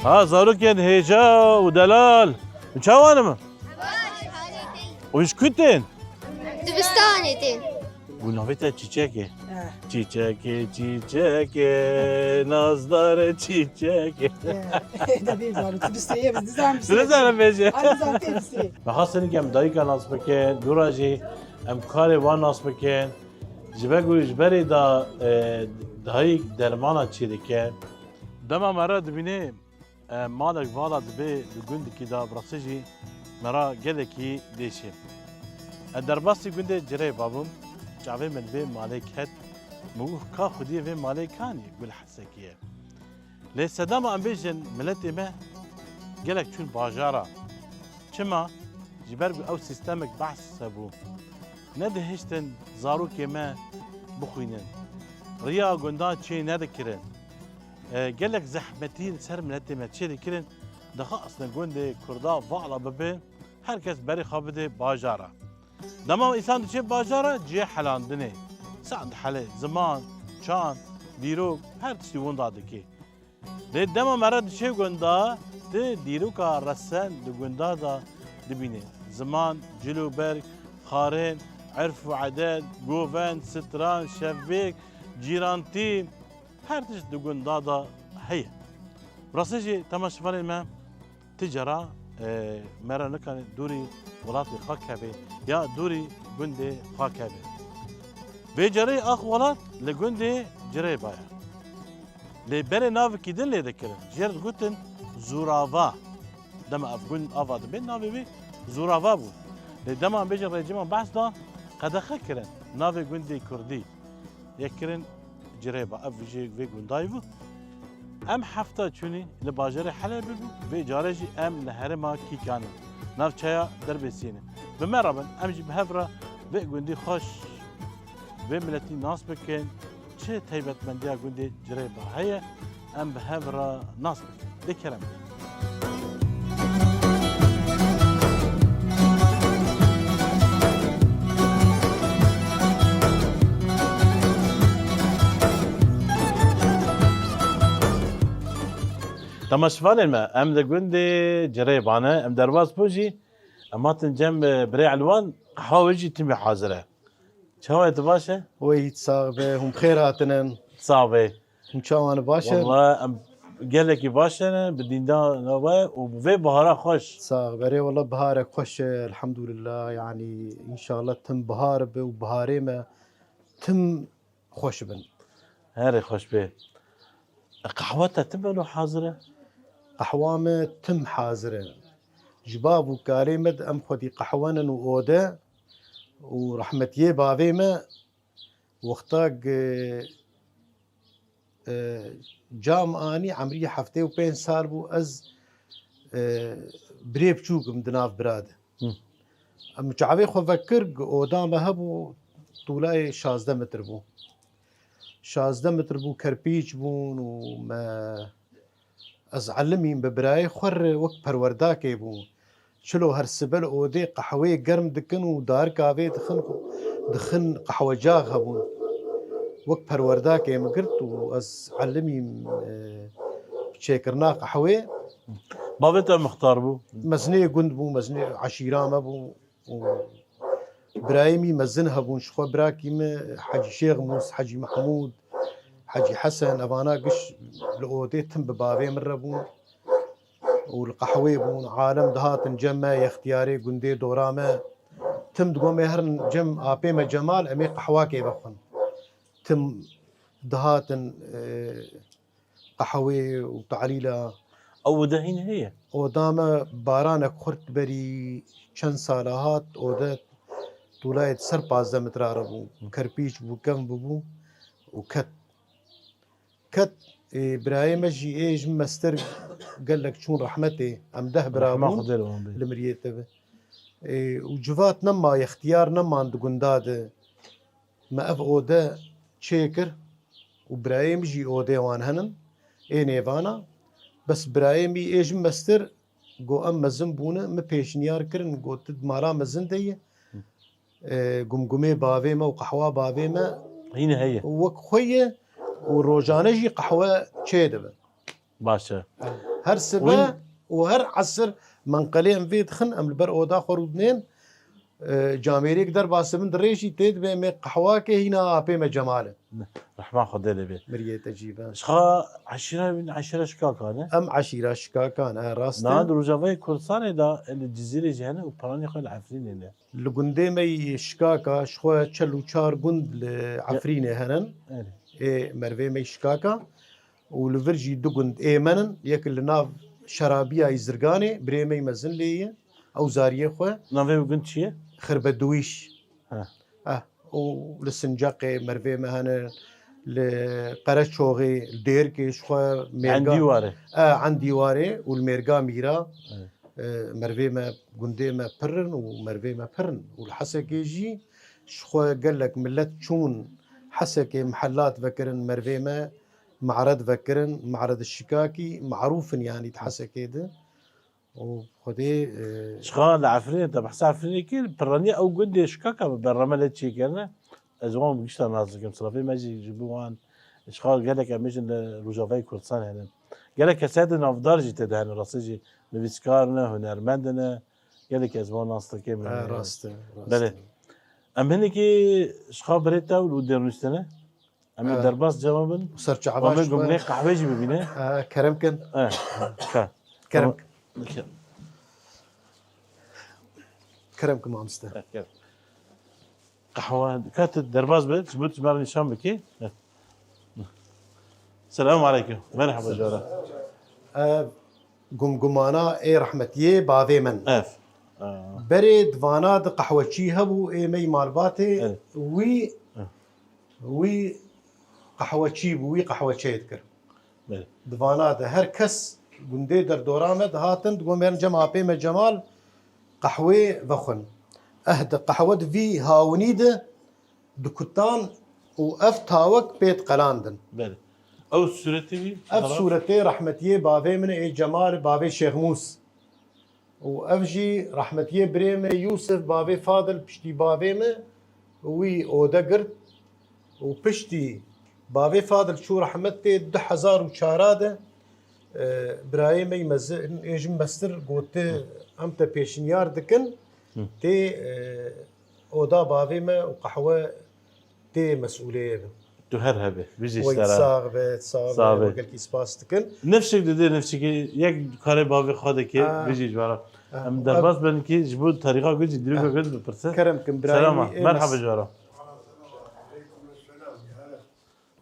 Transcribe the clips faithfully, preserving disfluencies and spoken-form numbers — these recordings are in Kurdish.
Ha, zarokên hêja û delal. Çawan im? Û ji ku tên? Dibistanê tên. Û navê te Çîçek e. Eh. Çîçek e, çîçek e, nazdar e, çîçek e. Eh, dibê zaro, tu bistê ye, biz dizan bistê. Dizan bêje. Ay, dizan tê bistê. Me xastin em dayika nas bikin, dûra jî em karê wan nas bikin. Ji ber ku ji berê de, e, dayik dermana çêdike. Dema me re dibîne, e, malek vala dibe di gundikî de, bi rastî jî me re gelekî dêşê. Ez derbasî gundê Cirêba bûm, çavê min vê malê ket, min got, ka xwediyê vê malê kanî Gul Hesekî ye. Lê sedema em bêjin miletê me gelek çûn bajara. Çima? Ji ber ku ew sîstemek behs hebû. Nedihiştin zarokê me bixwînin. Riya gundan çê nedikirin. E, gelek zehmetî li ser miletê me çê dikirin. Dixwastin gundê Kurda vala bibe, her kes berê xwe bide bajara. Dema însan diçe bajara, cihê helandinê. Saet dihelê, ziman, çand, dîrok, her tiştî winda dike. Lê dema me re diçe gunda, tu dîroka resen di gunda de dibînî. Ziman, cilûberg, xarên, erf û edet, govend, stran, şevbêk, cîrantî, her tişt di gunda de heye. Rastî jî temaşevanên me, ti cara, e, me re nikane dûrî welatê xwe keve ya dûrî gundê xwe keve. Vê carê ax welat li gundê Cirêba ye. Lê berê navekî din lê dikirin. Jê re digotin Zûrava. Dema ev gund ava dibe, navê wê Zûrava bû. Lê dema em bêjin rejîma Behs da, qedexe kirin navê gundê Kurdî. Yek kirin Cirêba. Ev jê vê gundayî bû. Em hefta çûnî li bajarê Helebê bû, vê carê jî em li herêma Kîkanê, navçeya Derbêsiyê ne. Bi me re bin, em jî bi hev re vê gundî xweş, vê miletî nas bikin. Çi taybetmendiya gundê Cirêba heye, em bi hev re nas bikin. Lê kerem. Temaşevanên me, em li gundê Cirêba ne, em derbas bûn jî, em hatin cem, e, birê Elwan, qehwa wê jî timî hazir e. Çawa ye, tu baş e? Wey, sax be, hûn bi xêr hatine. Sax be. Hûn çawan e, baş e? Walla em gelekî baş e, bi dînda we û bi vê bihara xweş. Sax be, erê, walla biharek xweş e, elhamdulillah, yanî înşallah tim bihar be û biharê me tim xweş bin. Herê xweş be. Qehwa te tim elo hazir e? Qehwa me tim hazir e. Ji bav û kalê me de em xwedî qehwenin û ode û rehmetiyê bavê me wexta ge, e, cam anî, emrî heftê û pênc sal bû, ez, e, birê biçûk im di nav bira de. Hı. Em çavê xwe vekir, oda me hebû, tûlayê şazdeh metr bû. Şazdeh metr bû, kerpîç bûn û me, ez elimîm bi birayê xwe re wek perwerdakê bû. Çilo her sibe li odê qehweyê germ dikin û darika vê dixin, dixin qehwecax hebûn. Wek perwerdakê min girt û ez elimîm, e, çêkirina qehwê. Bavê te mixtar bû? Mezinê gund bû, mezinê eşîra me bû û birayê min mezin hebûn, ji xwe birakî min Hecî Şêxmûs, Hecî Mehmûd, Hecî Hesen, evana giş li odê tim bi bavê min re bûn. Û li qehwê bûn, alem dihatin cem me, yextiyarê gundê dora me. Tim digot, em ê herin cem apê me Cemal, em ê qehwakê vexwin. Tim dihatin, e, qehwê û talîla. Ew ode hîn heye? Oda me baranek xurt berî çend sala hat, ode tûlayê ser pazdeh metra re bû. Kerpîç bû, kevn bûbû û ket. Ket, ê, birayê me jî ê ji min mestir gelek çûn rehmetê. Em deh bira bûn. Rehma Xwedê li wan be. Li miriyê te be. Ê, û civat nema, yextiyar neman di gunda de. Me ev ode çêkir û birayê min jî odê wan henin. Ê nêvana. Bes birayê min ê ji min mestir got, em mezin bûne, min pêşniyar kirin, got, tu di mala mezin de yî. E, gumgumê bavê me û qehwa bavê me hîn heye. Wek xwe ye û rojane jî qehwe çê dibe. Baş e. Evet. Her sibe û her esir menqelê em vê dixin, em li ber oda xwe rûdinên, e, camêrêk derbasî min dirêjî tê dibê me qehwakê hîna apê me Cemal e. Rehma Xwedê lê bê. Miriyê te jî be. Şixa eşîra wî eşîra Şikaka ne? Em eşîra Şikaka ne, rast e. Niha di Rojavayê Kurdistanê de li Cizîrê jî hene û piranî xwe li Efrînê ne. Li gundê me yî Şikaka, ji xwe çel û çar gund li Efrînê henin. Erê. Ê mervê me yî Şikaka. Û li vir jî du gund ê me nin, yek li nav şerabiya yî Zirganê, birê me yî mezin lê ye, ew zariyê xwe. Navê wî gund çi ye? Xirbeduwîş. He. Eh, û li Sinceqê mervê me hene, li Qereçoxê, li Dêrkê, ji xwe mêrga. Endîwarê. Eh, Endîwarê û li mêrga Mîra. Evet. E, mervê me, gundê me pir in û mervê me pir in. Û li Hesekê jî ji xwe gelek milet çûn Hesekê, mihelat vekirin, mervê me, me'red vekirin, me'red şikakî, merûf in yanî di Hesekê de. Û Xwedê, e, Şixa li Efrînê te behsa Efrînê kir, piraniya ew gundê Şikaka bi bernameya çêkirine. Ez wan bi gişta nas dikim. Silavê me jî ji bo wan. Şixa gelek em bêjin li Rojavayê Kurdistan hene. Gelek kesayetê navdar jî tê de hene. Rastî jî nivîskar ne, hunermend ne. Gelek ez wan nas dikim. Ha, rast e, rast e. Belê. Em hinekî Şixa birê te û dê rûniştine. Em ê derbas cema bin. Serçava. Em ê gumlê qehwê jî bibîne. Ha, kerem kin. Eh, ka. Kerem kin. Kerem kin mamoste. Eh, kerem. Qehwe, ka tu derbas be, ji bo tu me re nîşan bikî. Selamun aleykum. Merhaba jara. Ev gumgumana ê rehmetiyê bavê min. Ev. Berê di vana de qehweçî hebû, ê me yî malbatê, wî, wî qehweçî bû, wî qehwe çê dikir. Belê. Di vana de her kes gundê derdora me dihatin, digot mêrin cem apê me Cemal qehwê vexwin. Eh di qehwe di vî hawinî de dikutan û ev tawek pê diqelandin. Belê. Ew sûretê wî? Ev sûretê rehmetiyê bavê min ê Cemal, bavê Şêxmûs. Û ev jî rehmetiyê birê me Yûsif, bavê Fadil, piştî bavê me wî ode girt û piştî bavê Fadil çû rehmetê du hezar û çar de, e, birayê me yî mezin ê jin mestir gote, em te pêşinyar dikin, tê, e, oda bavê me û qehwe tê mesûlê ye bin. Tu her hebî. Bijî. Wey, sax be, sax be. Gelkî spas dikin. Nifşek dide, nifşekî yek karê bavê xwe dike, bijî ji wara. Em derbas bin ki ji bo tarîxa gund jî dîroka gund bipirse. Kerem kin, birayê. Selama, merhaba ji wara.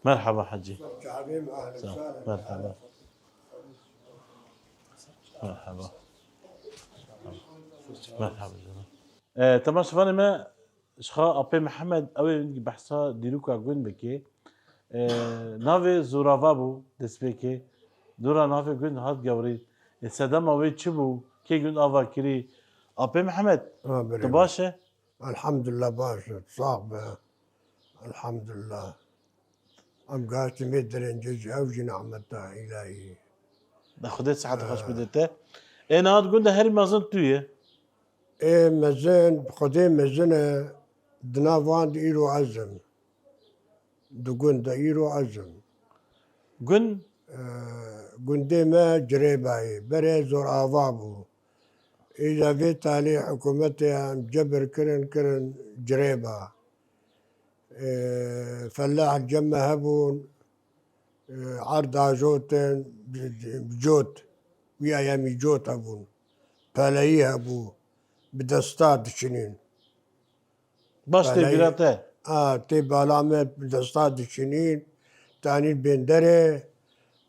Merhaba hacî. Merhaba. Merhaba. Merhaba canım. E, temaşevanê me, ji xwe apê Mihemed, ew ê behsa dîroka gund bike. E, navê Zorava bû, destpêkê. Dora navê gund hat gewrî. E, sedema wê çi bû? Kê gund ava kirî? Apê Mihemed, tu baş e? Elhamdulillah baş e. Sax be. Elhamdulillah. Em gahiştî vê derengê jî, ew jî nehmeta îlahî. Xwedê sihet xweş bide te. Ê niha di gund de herî mezin tu yî? Ê mezin, Xwedê mezin e, di nav wan de îro ez im. Di gund de îro ez im. Gund? Ee, gundê me Cirêba ye. Berê Zorava bû. Îja vê talê hikûmetê em cebir kirin, kirin Cirêba. Ee, felah cem me hebûn, ee, erd ajotin, bi, bi cot, wî ayemî cot hebûn. Peleyî hebû, bi desta diçinîn. Baş tê bîra te? A, tê bala me, bi desta diçinîn, tanîn bênderê,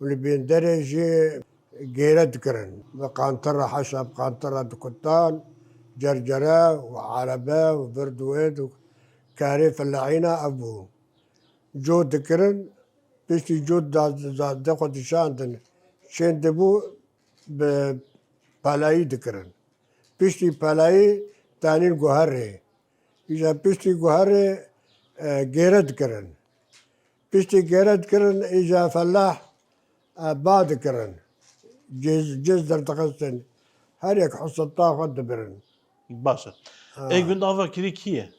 û li bênderê jî gêre dikirin. Bi qantira, heşa bi qantira dikutan, cercere û erebe û vird û êd û karê felahîna ev bû. Cot dikirin, piştî cot da, da, de xwe dişandin. Çên dibû bi pelayî dikirin. Piştî pelayî tanîn guherê. Îja piştî guherê, e, gêre dikirin. Piştî gêre dikirin, îja felah, e, ba dikirin. Cêz, cêz derdixistin. Her yek husita xwe dibirin. Baş e. Ha. Ê gund ava kirî kî ye?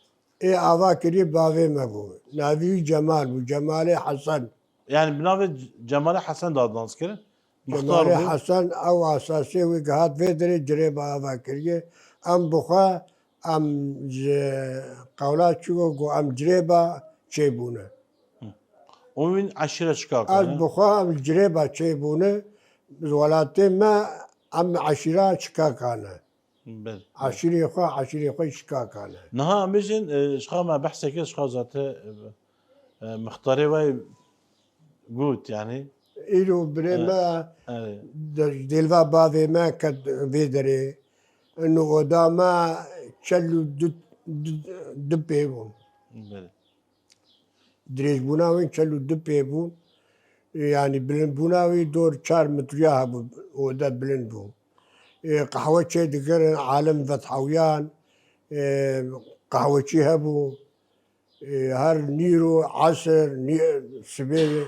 Ê ava kirî bavê me bû. Navî wî Cemal bû. Cemalê Hesen. Yani bi navê C-, Cemalê Hesen de adnanskirin. Muxtar Cemalê bû. Hesen ew esasê wî ke hat vê derê cirêba ava kiriye. Em bi xwe, em ji qewla çû ku em cirêba çêbûne. Û wîn eşîra çikaka ne? Ez bi xwe em cirêba çêbûne. Welatê me em eşîra çikaka ne. Belê. Eşîrê xwe, eşîrê xwe çikaka ne. Niha em bêjin, e, ji xwe me behseke ji xwe zate, e, e, mixtarê we got, yanî. Îro birê me, e, de-, dêlva bavê me ket vê derê. Ino oda me çel û du, du, du pê bûn. Belê. Dirêjbûna wê çel û du pê bû. Yanî bilindbûna wî dor çar metriya hebû, oda bilind bû. Ê, qehwe çê dikirin, alim vethawiyan, ê, qehweçî hebû. Ê, her nîro, esir, nî-, sibê,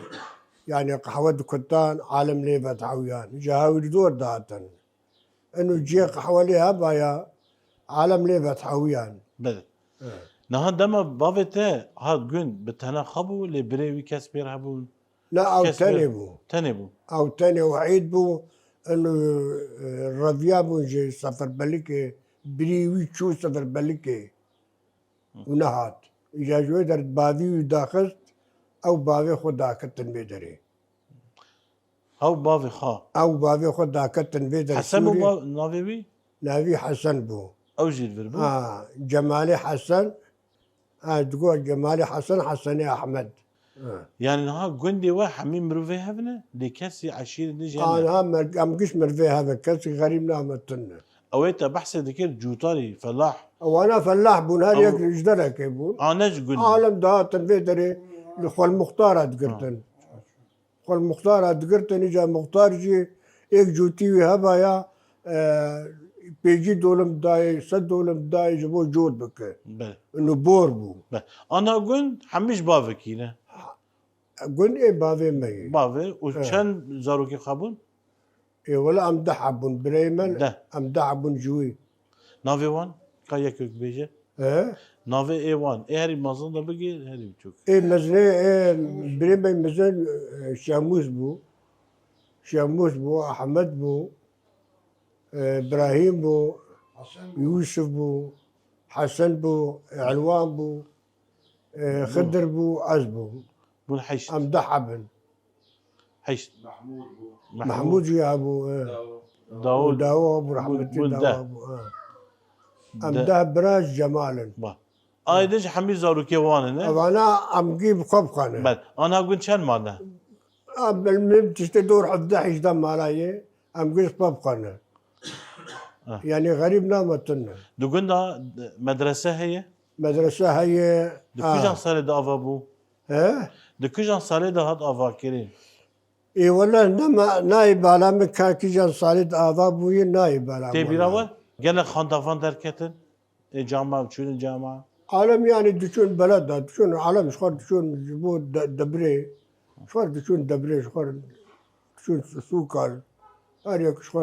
yanî qehwe dikutan, alim lê vethawiyan. Ji hawîr dor dihatin. Eno cihê qehwe lê hebaya, alem lê vethawiyan. Belê. Evet. Niha dema bavê te hat gund, bi tena xwe bû, lê birê wî kes pêr hebûn? Na, ew tenê bû. Tenê bû. Ew tenê û êd bû, eno, e, reviya bûn ji Seferbelikê, birî wî çû Seferbelikê û nehat. Îca ji wê der bavî wî daxist, ew bavê xwe daketin vê derê. Hew bavê xwe. Ew bavê xwe daketin vê der Hesen bû Sûrî. Ba-, navê wî? Navî Hesen bû. Ew jî li vir bû? Ha, Cemalê Hesen. Ha, digot Cemalê Hesen, Hesenê Ehmed. Ha. Yanî niha gundê we hemî mirovê hev ne? Lê kesî eşîrê din jê ne? Aniha mer-, em giş mirovê hev e, kesî xerîb nametin ne. Ew ê te behsê dikir cûtarî, felah. Ewana felah bûn, her Ew yek ji derekê bûn. A ne ji gund bû? Alem dihatin vê derê li xwe li muxtara digirtin. Ha. Xwe li muxtara digirtin, îca muxtar jî êk cotî wî hebaya, e, pêncî dolim dayê, sed dolim dayê ji bo cot bike. Belê. Ino bor bû. Be. Ana gund hemî ji bavekî ne? Gund ê bavê me ye. Bavê û Evet. çend zarokê xwe bûn? Ê, wele em deh hebûn birayê me, Deh. em deh hebûn ji wî. Navê wan? Ka yek yek bêje. He? Navê ê wan. Ê herî mezin de bigê, herî biçûk. Ê mezinê, ê birê me mezin, e, Şemûs bû. Şemûs bû, Ehmed bû, e, Birahîm bû, Yûsif bû, Hesen bû, Elwan bû, e, Xidir bû, ez bûm. Bûn heşt. Em deh hebin. Heşt. Mehmûd bû. Mehmûd. Mehmûd jî hebû, e. Dawo. Dawo. Dawo hebû, Bûn, rehmetî bûn Dawo deh. Hebû, e. Em De- deh bira ji Cemal in. Ba. Ay de ji hemî zarokê wan in, e? Evana em gî bi xwe bixwe ne. Bel, ana gund çend mal ne? A, bilmem, tiştê dor hevdeh hejda mala ye. Em gund xwe bixwe ne. Ha. Yanî xerîb nametin ne. Di gunda, e, medrese heye? Medrese heye. Di Ha. kîjan salê de ava bû? He? Di kîjan salê de hat avakirin? Ê wele nema, nayê bala min ka kîjan salê de ava bûye, nayê bala Tê bîra we? Gelek xandavan derketin? Ê cama, çûnin cama? Alem yanî diçûn beled de, diçûn alem ji xwe diçûn ji bo de-, debrê. Ji xwe diçûn debrê, ji xwe diçûn sûkan. Her yek ji xwe,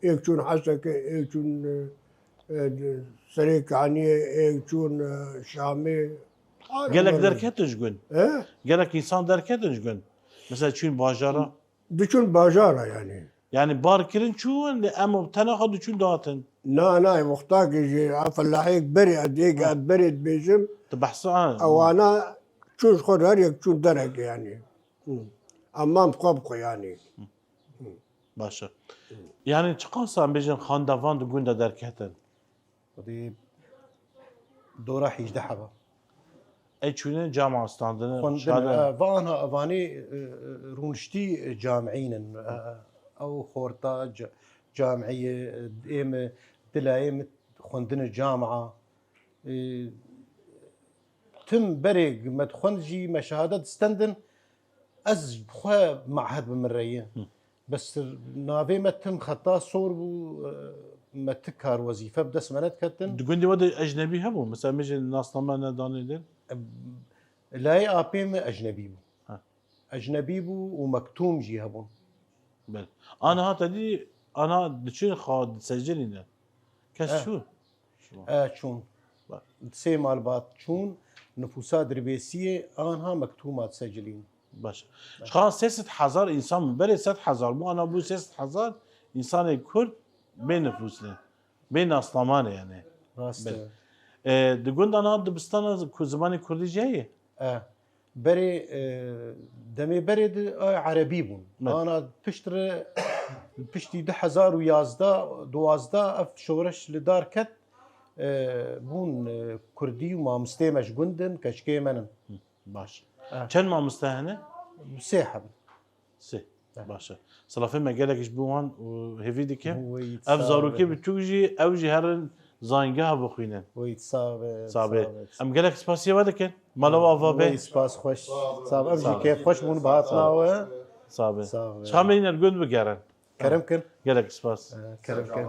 êk çûn Hesekê, êk çûn, e, e, Serê Kaniyê, êk çûn, e, Şamê. Gelek derketin ji gund? He? Gelek însan derketin ji gund? Mesela çûn bajara? Diçûn bajara yanî. Yanî bar kirin çûn, lê em tena xwe diçûn dihatin. Na, na, wextakê jî, a felahêk berê, ez êk, Ha. ez berê dibêjim. Tu behsa, ha. Ewana çûn ji xwe, her yek çûn derek yanî. Hı. Em mam xwe bi xwe yanî. Baş e. Yanî çiqas em bêjin xandavan di gund de derketin? Xwedî dora hîjdeh heba. Ey çûne cama standine, Xwendin, şade. e, va anha evanî, e, e, rûniştî camiîn in. E, ew xorta ca-, camiî, e, ê min, dila ê min xwendine camia. E, tim berê me dixwend jî me şehadet distendin. Ez bi xwe mehed bi min re ye. Hı. Bes navê me tim xeta sor bû, e, me ti kar wezîfe bi dest me nediketin. Di gundê we de ecnebî hebû? Mesela, me jî nasname nedanê din? E, layê apê me ecnebî bû. Ha. Ecnebî bû û mektûm jî hebûn. Belê. Aniha te dî, aniha diçin xwe disecilîne. Kes Eh. çû? E, çûn. Bak. Sê malbat çûn, nifûsa Dirbêsiyê, anha mektûma disecilîn. Baş. Ji xwe sê sed hezar însan bû. Berê sed hezar bû, ana bû sê sed hezar însanê Kurd bê nifûs ne. Bê nasnaman e yani. Rast e. E, di gunda na dibistana ku zimanê Kurdî jî heye? E, berê, e, demê berê di, e, erebî bûn. Evet. Ana piştre, piştî du hezar û yazdeh, duwazdeh ev şoreş li dar ket, e, bûn, e, Kurdî û mamosteyê me ji gund in, keçikê me in. Baş. Eh. Çend mamoste hene? Sê heb. Sê. Eh. Baş e. Silafê me gelek ji bo wan û hêvî dikim. Wî, ev zarokê biçûk jî, ew jî herin zangeha bixwînin. Wî, sax be, sax be. Em gelek spasiya we dikin. Mala we ava be. Wî, spas xweş. Sax be. Em jî kêf xweş bûn bi hatina we. Sax be. Sax be. Çaxê me yîne li gund bigerin. Kerem kin. Gelek spas. Ee, kerem kin.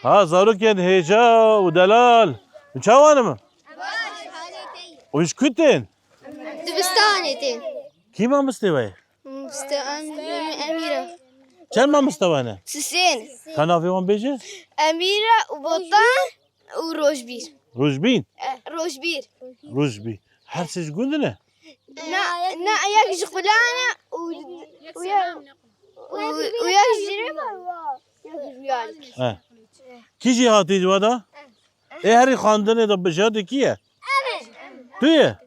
Ha, zarokên hêja û delal. Çawan in? Û ji ku tên? Dibistanê tên. Kî mamostê we ye? Mamoste Em-, Emîra. Çend mamoste we ne? Sisên. Ka navê wan bêje? Emîra û Botan û Rojbîr. Rojbîn? E, Rojbîr. Rojbî. Her sê ji gund ne? Na, na, yek ji Xulan e û, û ya-, û, û yek ji Rêba, yek ji Riyal. He. Kî jî hatî ji we de? Ê herî xwendinê de bijardê kî ye? Tu ye?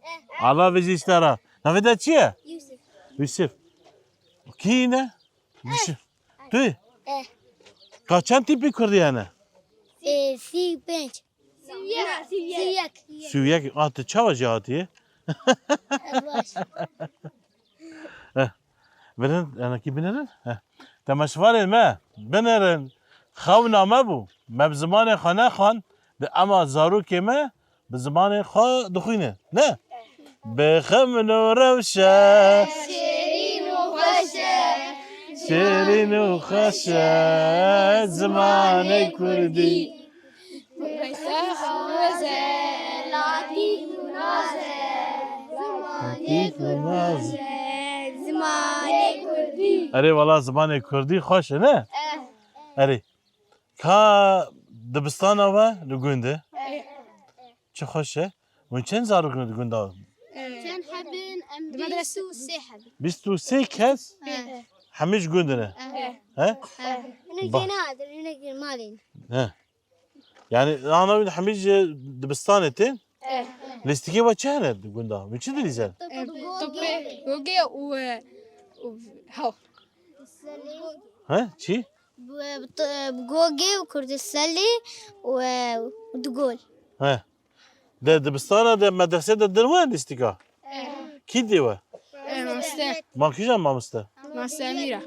Allah vejî ji te re. Navê te çi ye? Yusuf. Yusuf. Kî ne? Yusuf. Tu ye? Eh. Ka çend tîpî Kurdî hene? Ê, sî û pênc. Sî û yek. Sî û yek. Sî û yek. Ah, tu çawa jî hatiye? Baş. Eh. Birin, yanekî binerin. Heh. Temaşevanên me, binerin. Xewna me bû. Me bi zimanê xwe nexwend, di ema zarokê me bi zimanê xwe dixwînin. Ne? Bi xemlo rewşe. Şêrîn û xweş e. Şêrîn û xweş e. Zimanê Kurdî. Paytexta xwe ze, latîf û naz e, zimanê Kurdî, zimanê Kurdî. Erê, wela zimanê Kurdî xweş e, ne? Eh. Erê. Ka dibistana we li gund e? Eh. Çi xweş e. Hûn çend zarok ne di gunda? Eh. Çend hebin? Em bîst û sê hebin. Bîst û sê kes? Eh. Hemî ji gund ne? Eh. He? Eh. Hinek jê nehatin, hinek malên. He. Yani, ana wî hemî ji dibistanê tên? Eh. Lîstikê we çi hene di gunda? Wî çi dilîze? Eh, topê, gogê û, eh, û, haw. He? Çi? Bi, bi, bi gogê û kurdiselî û, eh, û digol. He. De dibistana de medresê de din we lîstika? Eh. Kî dê we? Eh, mamoste. Ma kîjan mamoste? Mamoste Emîra.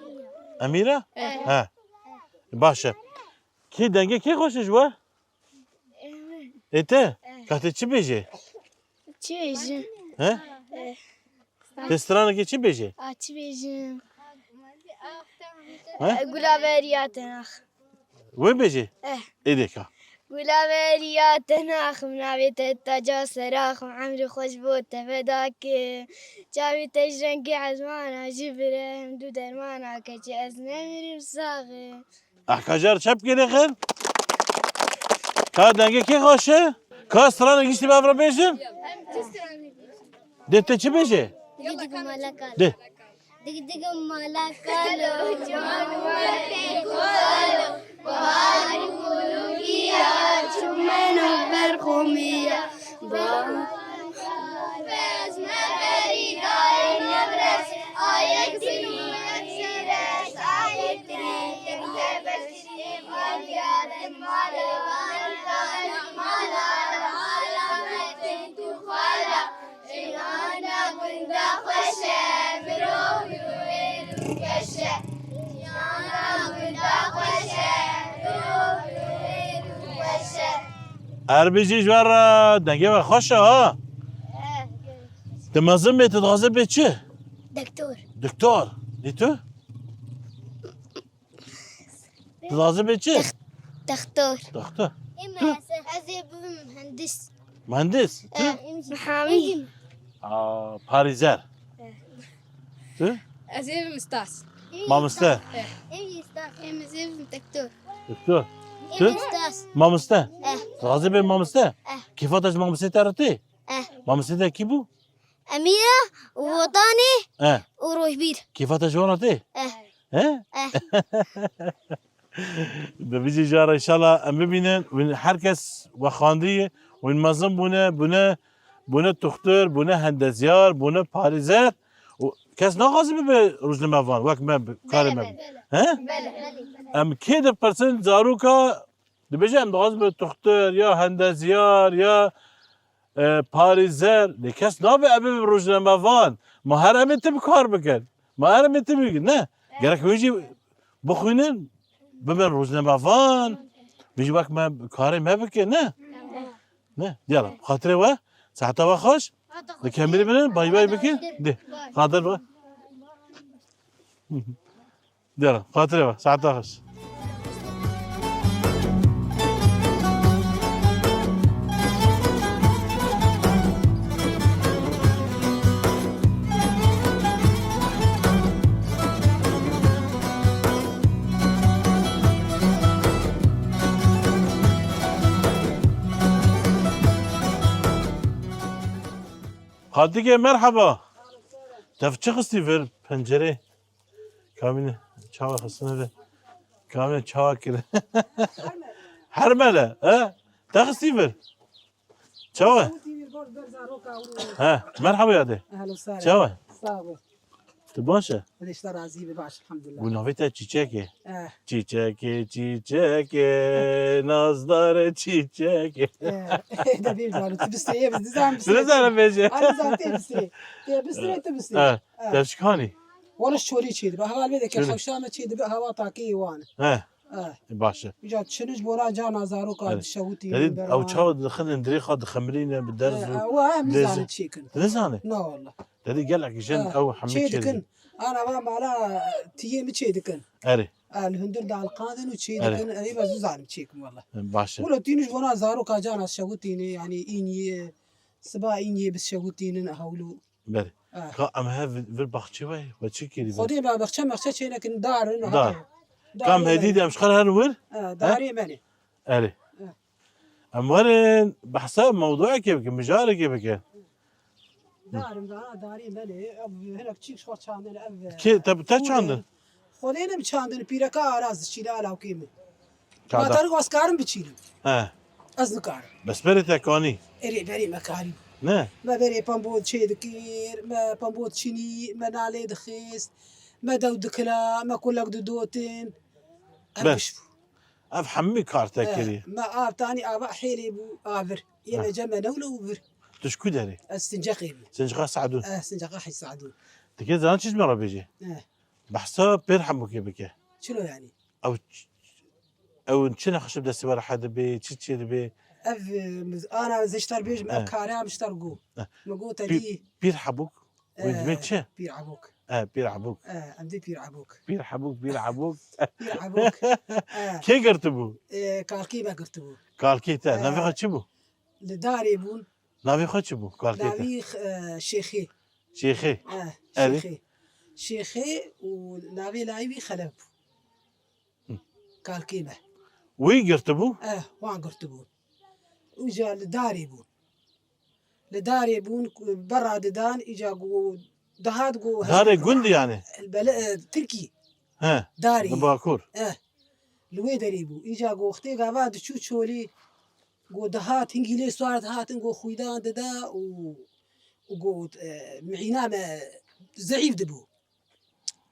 Emîra? Eh. He. Baş e. Kî dengê kê xweş e ji we? Ê te? Ka te çi bêjê? Çi bêjim? He? Eh. Te stranekê çi bêjê? A, çi bêjim? He? Gula veriya tenax. Wê bêjê? Eh. Ê dê ka. Gula veriya tenax, navê te taca serax, emrê xweş bo te feda ke. Çavê te ji rengê ezmana jî birem, du dermana keçê ez nemirim sax im. Ah, ka car çep kê dêxin. Ka dengê kê xweş e? Ka stranê giştî bi ev re bêjin? Dê te çi bêjê? Digi digi mala kalo. Dê. Digi digi mala kalo, ciwan û wextê ku kalo. Bahar û kulûkiya, çimeno berxomiya. Bahar û Fez me berî dayê Newrez, ayek zî wek zîreş, ayek dinê kin tebes, êvaliya din mala wan, mala alametên tu xala. Jiyana gunda xweş e, mirov mirov êr û keş e. Jiyana gunda xweş e, mirov mirov êr û keş e. Erbî jî ji we re dengê we xweş e ha. He. Tu mezin bê, tu dixwazî bê çi? Doktor. Doktor. Lê tu? Tu dixwazî bê çi? Dex-, dextor. Dextor. Ê, tu? Ez ê bibim muhendis. Mühendis. Tu? Hamî. Aa, parêzer. Tu? Ez ê bim ustaz. Mamoste. Em jî ustaz. Em ez ê bim doktor. Doktor. Em jî ustaz. Mamoste. Eh. Razî bê mamoste. Eh. Kêfa te ji mamoste te re tê? Eh. Mamoste te kî bû? Em ya Wotanî Eh. û Rojbîr. Kêfa te ji wan re tê? Eh. He? Eh. Di vî jî jara înşallah em bibînin. Win her kes we xwendî, win mezin bûne, bûne, bûne tuxtur, bûne hendezyar, bûne parêzer. Û kes naxwaze bibe rojnamevan, wek me bi karê me. He? Em kê dipirsin zaroka dibêje em dixwazin bibe tuxtur ya hendezyar ya e, parêzer. Lê kes nabe em bibe rojnamevan. Ma her em ê tim kar bikin. Ma her em ê tim bikin. Ne. Gerek wê jî bixwînin, bibin rojnamevan. Wê jî wek me karê me bike, ne? Ne. Diyala, xatirê we, saeta we xweş. Li kemirî binin, bay bay bikin. De, xatir we. Diyala, xatirê we, saeta xweş. Xaltîkê merheba. Te çi xistî vir pencerê? Kamîne çawa xistine vir? Kamîne çawa kir? Hermele, he? Te xistî vir? Çawa? He, merhaba yade. Ehlen sahlen. Çawa? Sağ ol. Tu baş e? Hadi işte razî be, baş elhamdülillah. Bu navê te çîçek e. Eh, Çîçekê, çîçekê, nazdar çîçekê. eh, de bir zalim. Tu bisteye biz dizan Tu ne zana bêje? Hadi zaten bisteye. Te bisteye, tu bisteye. Ha, te çikanî? Wala şorî çêdibe. Heval vê de ke Şorî. Hewşana çêdibe, hewa takê wan. He. Eh. Baş e. Uca çiniş bora cana zaroka Evet. dişewitî. Dedi ew çawa dixinin dirêxa dixemirîne bi derz û Ew hem lêze. nizane çêkin. Tu nizane? Na wala. Dedi gelek jin Eh, ew hemî çêdikin. çêdikin. Ana va mala tiyê mi çêdikin. Erê. El hundir dalqandin û çêdikin. Erê va zu zalim çêkin wala. Baş e. Wala tîniş bona zaroka cana şewitîne, yani îniye, siba îniye bi şewitînin hewlu. Berê. Ah. Ka em hev vir baxçê we, we çi kirî? Xwedê me baxçe maxçe çênekin darin. Dar. Kam hedî de em ji xwe herin wir? Darê me ne. Erê. Em werin behsa mewduekê bikin, mijarekê bikin. Darim da, darê me ne. Ev hinek çîk xwe çandin ev. Kê te, te çandin? Xwedê ne bi çandin, pîreka araz çîle alawkê min. Çanda. Ma tarî ez karim biçînim. He. Ez nikarim. Bes berê te kanî. Erê berê me karî. Ne? Me berê pembot çê dikir, me pembot çinî, me nalê dixist, me dew dikila, me kulek didotin. Em Bes. Biş bû. Ev hemî kar te Eh, kirî. Me av tanî ava hêlê bû, avir. Yê Eh. me cem me newle û vir. Tu ji ku derê? Ez Sinceqê min. Sinceqa Se'dûn. Eh, Sinceqa Hî Se'dûn. Dikê zanin çi ji me re bêjê? Eh. Behsa pêr hemûkê bike. Çilo yani? Ew ç-, ew çi nexweş bi destê we re hedibe, çi çê dibe? Ev, e, ana ziştar bêjim, ev Eh. kare em ji ter go. Eh. Me go te Pîr, dî. Pîr Hebûk. Wî Eh, dibê çi? Pîr Ebûk. E, Pîr Hebûk. Eh, em dî Pîr Ebûk. Pîr Hebûk, Pîr Hebûk. Pîr Ebûk. Eh, Kê girtibû? eh, kalkî me girtibû. Kalkê te. Eh. Navê xwe çi bû? Li darê bûn. Navê xwe çi bû? Kalkê te. Navî, eh, Şêxê. Şêxê. Eh, Erê. Şêxê. Şêxê û navê layî wî Xelef bû. Hı. Kalkê me. Wî girtibû? Eh, wan girtibûn. Îca li darê bûn. Li darê bûn, berra didan, îca go dihat go Darê gund yani. Bele, e, Tirkî. He. Darê. Li Bakur. Eh. Li wê derê bû. Îca go wextê gava diçû çolî, go dihat, hingî lê swar dihatin, go xwîdan dida û, û go, e, mîna me zeîf dibû.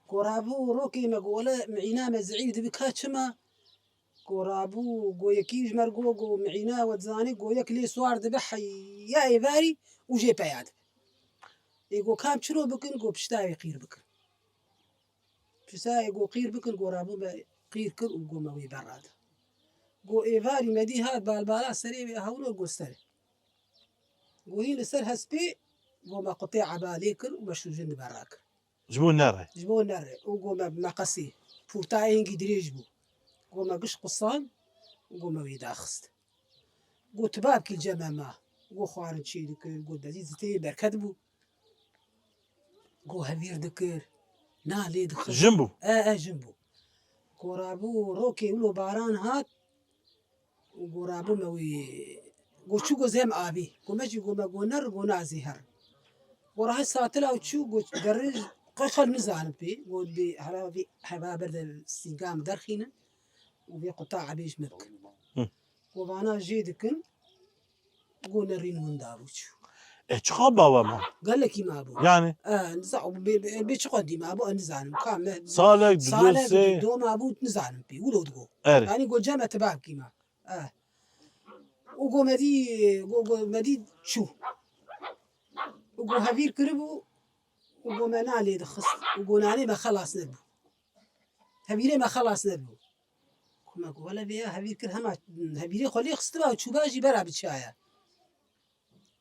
Go rabû rokê me go wele mîna me zeîf dibi ka çima? Go rabû, go yekî ji me re go, go mîna we dizanî, go yek lê swar dibe heya êvarî û jê peya dibe. Ê go kam çiro bikin, go pişta wê qîr bikin. Pişta wê go qîr bikin, go rabû me qîr kir û go me wê berra da. Go êvarî me dî hat balbala serê wê hewlo go ser. Go hîn li ser hespê, go me qutê eba lê kir û me şûjin di berra kir. Ji bo nere. Ji bo nere. Û go me bi meqesê. Pûrtayê hingî dirêj bû. Go me giş qusan û go me wê daxist. Go tu babkî li cem me ma. Go xwarin çê dikir, go dezî zitê berket bû. Go hevîr dikir, na lê dixist. Jin bû? E, e, jin bû. Go rabû rokê wilo baran hat, û go rabû me wî, go çû go zem avî. Go me jî go me go ner, go nazî her. Go rahe satila û çû go derij qey xel nizanim pê. Go dê hera vî heva berde sîngam derxînin û vê quta ebê ji me bikin. Hı. Go vana jê dikin. Go nerîn winda bû çû. E, çiqa bawe ma? Gelekî ma bû. Yani? E, niza-, bê, bê, bê çiqa dî ma bû, e, nizanim. Ka me, Salek, du, salek, sê. Du, do ma bû, nizanim pê. Wilo digo. Erê. Yani go cem e tibabkî ma. E. Û go me dî, go, go me dî çû. Û go hevîr kiribû, û go me nalê dixist. Û go nalê me xelas nebû. Hevîrê me xelas nebû. Ku me ku wele vê ya hevîr kir hema hevîrê xwe lê xistiba û çûba jî bera biçaya.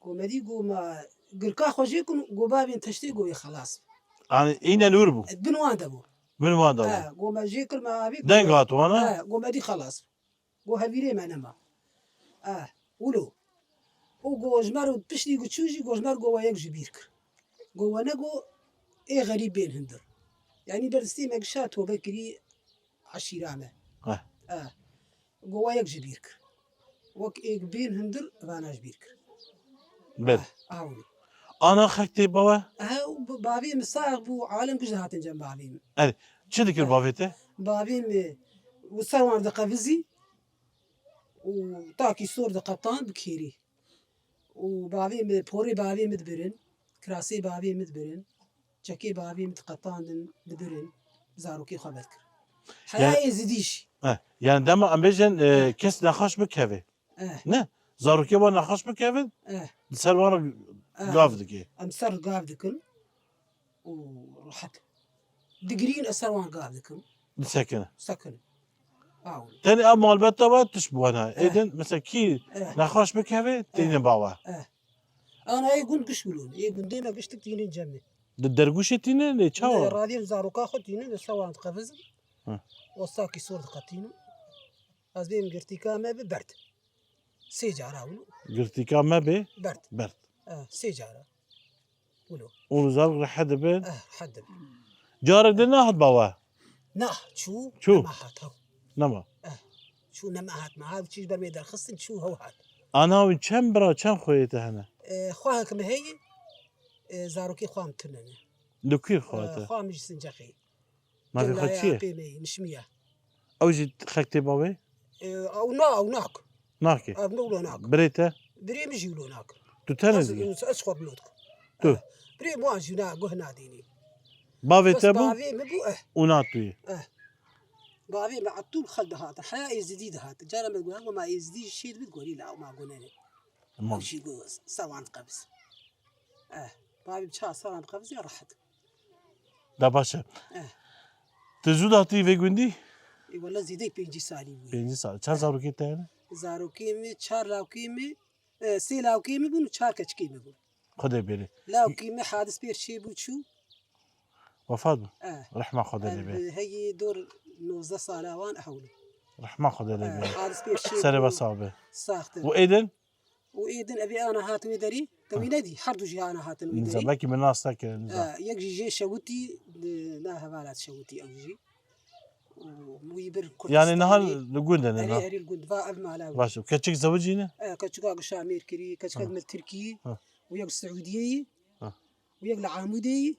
Ku me dî ku me girka xwe jê kun, ku bavên teştê ku wê xelas. Anî îne li wir bû. Bin wan de bû. Bin wan de bû. He, ku me jê kir me avî ku Deng me hat wana? He, ku me dî xelas. Ku hevîrê me nema. Eh, wilo. Û ku ji me re piştî ku çû jî ku ji me re ku we yek ji bîr kir. Ku we ne ku ê xerîb bên hundir. Yanî berdestê me gişa tobe kirî eşîra me. Eh. Eh. Go wa yek ji bîr kir. Wek êk bên hundir vana ji bîr kir. Ber. Ah, awin. Ana xek tê bawe? Eh, û b-, bavê min sax bû, alem giş hatin cem bavê min. Erê, çi dikir bavê te? Bavê min, û ser wan diqevizî û takî sor diqetan bi kêrî. Û bavê min, porê bavê min dibirin, kirasê bavê min dibirin, çekê bavê min diqetandin, dibirin, zarokê xwe vedikir. Heya Yani- êzidî jî. Eh, yani dema em bêjin, e, kes nexweş bikeve. Eh. Ne? Zarokê wan nexweş bikevin, Eh. di ser wan re Eh. gav dike. Em ser gav dikin. û rehet. Digirîn ez ser wan gav dikim. Disekine. Sekine. Aw. Tenê ev malbeta we tişt bi wana. Eh. Êdin, mesela kî Eh. nexweş bikeve, Eh. têne bawe. Eh. Ana ê gund giş wilo ne. Ê gundê me giştik tînin cemê. Di dergûşê tînin, lê çawa? Ne, radiyên zaroka xwe tînin, li ser wan diqevizin. Hı. Ostakî sor diqetînin. Ez bêm girtîka me bi berd. Sê cara wilo. Girtîka me bê? Berd. Berd. Eh, sê cara. Wilo. Û zarok rehet dibin? Eh, rehet dibin. Carek de nehat bawe? Nah, çû, Çû? Nema hat, hew. Nema. Eh, çû nema hat, me hat, çî ji ber wê derxistin, çû hew hat. Ana wî çend bira, çend xweyê te hene? Eh, xwehek me heye, eh, zarokê xwe em tune ne. Li kûr xwe Eh, te? Xwe em ji Sincexê. Mafê xwe Cemlaya çi ye? Apê me, nişmiya. Ew jî xek tê bavê? E, ew na, ew nak. Nake? Ev ne wilo nak. Birê te? Birê min jî wilo nak. Tu tenê Ez, dî? ez, ez xwe bilo dikim. Tu? Eh, birê min wan jî na, guh nadînî. Bavê Bes te bû? Bavê min bû, eh. Û na tu yî? Eh. Bavê min etûl xel dihatin. Heya êzidî dihatin. Cara me guh, ma êzidî jî şêd bit gorî la, ma gunene. Tamam. Ew jî guh, sawan qebiz. Eh, bavê min ça sawan qebiz ya rehet. Da baş e. Eh. Tu zû datî vê gundî? Ê, wele zêdeyî pêncî salî bûye. Pêncî sal. Çend zarokê te hene? Zarokê min, çar lawkê min, e, sê lawkê min bûn û çar keçikê min bûn. Xwedê bêrê. Lawkê min hadis pêr çê bû çû. Wefat bû? Eh. Rehma Xwedê lê bê. Ev heyî dor nozdeh sala wan ehewlî. Rehma Xwedê lê bê. Eh, hadis pêr çê Serê bû. Ve sax be. Saxtir. Û êdin? Û êdin evê ana hat wê derî, te wî nedî, her du jî ana hatin wî derî. Nizam, belkî min nas nekir, nizam. E, yek jî jê şewitî, di, na hevala şewitî ew jî. Û wî bir Kurdistanê. Yani niha li gund e, Erê, niha? Erê li gund, va ev mala wî. Baş, keçik zewicî ne? E, keçika gişa mêr kirî, keçikek Ha. min Tirkî, Ha. û yek Siûdiyeyî, Ha. û yek li Amûdeyî.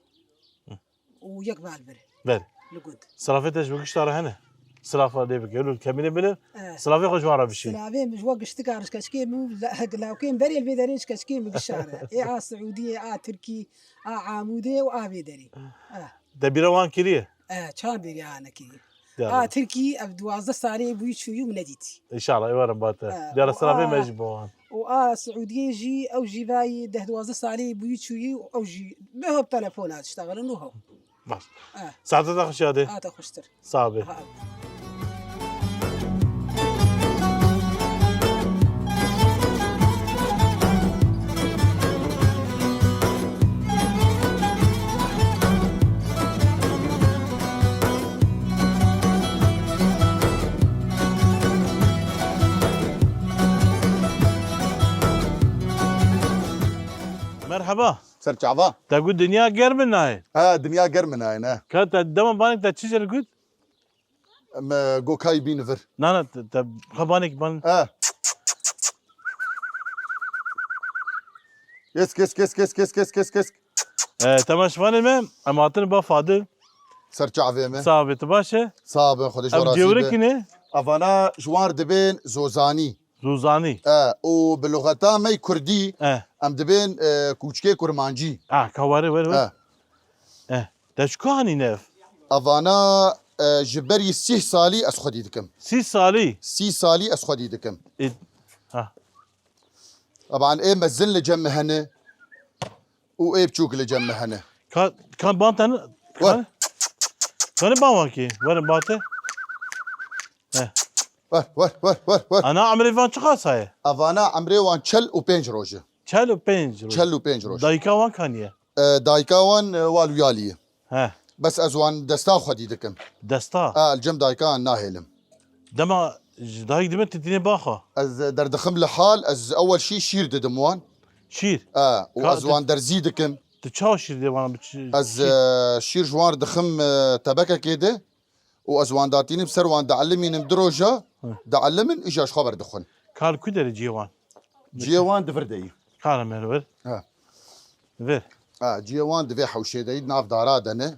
Ha. û yek val vir. Ber. Li gund. Sirafê te ji we gişta re hene? Sirafa lê bike. Lu kemînê bine. Eh. Sirafê xwe ji wan re bişî. Silavê min ji we giştika rişkeçkê min, la-, lawkê min berê li vê derê rişkeçkê min gişa re. Ê a Siûdiyê, a Tirkî, a Amûdê û a vê derê. Eh. Te bîra wan kiriye? Eh, çan bêrî a nekiriye. Ya A Rab. Tirkî ev duwazdeh salê bûyî çûyî min nedîtî. Înşallah, ê werin ba te. Eh, Diyara û sirafê a me jî bo wan. Û a Siûdiyê jî, ew jî vayî deh duwazdeh salî bûyî çûyî û ew jî bi hop telefona diştexilin û hop. Baş. Eh. Saeta te xweş yadê. A te xweştir. Sağ be. Ha. Merheba. Ser çava. Te got dinya germ in nayê. Ha, dinya germ in nayê, ne. Ka te dema banek te çi jê re got? Em, e, gokayî bîn vir. Na, na, te, te, xwe banek ban. Ha. Kesk, kesk, kesk. E, temaşevanê me, em hatin ba Fadil. Ser çavê me. Sax be, tu baş e? Sax be, Xwedê ji we razî be. Em cêwirikî ne? Evana ji wan re dibên Zozanî. Zozanî. E, û bi luxeta me yê kurdî, e, em dibên, e, kûçikê kurmancî. A, ka were, were, were. E. E, te ji ku anîne ev? Evana, e, ji berî sîh salî ez xwedî dikim. Sîh salî? Sîh salî ez xwedî dikim. E, ha. Taban ê mezin li cem me hene û ê biçûk li cem me hene. Ka, ka ban te ne? Wer. Ka ne ban wan kî? Werin ba te. He. Wer, wer, wer, wer, wer. Ana emrê van çiqas e? Evana emrê wan çel û pênc roj e. Çel û pênc roj. Çel û pênc roj. Dayika wan kanî ye? E, dayika wan, e, wal û yalî ye. He. Bes ez wan desta xwedî dikim. Desta? E, li cem dayika wan nahêlim. Dema ji dayik dibe tu tînê baxa? Ez derdixim li hal, ez ewel şî şîr didim wan. Şîr? E, û ez wan derzî dikim. Tu çawa şîr dê wana bi çi-, ez, şîr? E, şîr ji wan dixim, e, tebekekê de. Û ez wan datînim ser wan, dielimînim du roja, hı, dielimin, îja ji xwe berdixwin. Kar ku derê cihê wan? Cihê wan di vir de yî. Kar em her vir. Ha. Vir. Ha, cihê wan di vê hewşê de yî, di nav dara de ne.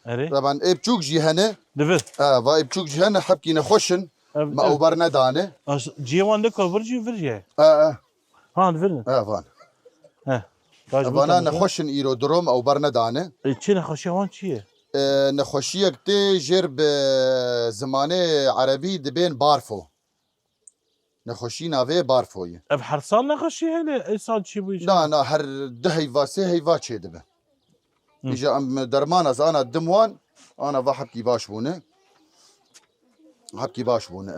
Erê. Taban ê biçûk jî hene. Di vir. Ha, va ê biçûk jî hene, hebkî nexweş in. Ev, me ev ew bernedane. Aş-, cihê wan de ka vir jî vir jî ye. Ha, ha. Ha, di vir ne? Ha, van. He. Baş. Evana bû, nexweş in îro, di ro me ew bernedane. E, çi nexweşiya wan çi ye? E, nexweşiyek tê jêr bi zimanê erebî dibên barfo. Nexweşî navê barfo ye. Ev her sal nexweşî hene? Ê sal çi bû? Na, na, her du heyva, sê heyva çêdibe. Hı. Îja em derman ez ana dim wan, ana va hebkî baş bûne. Hebkî baş bûne,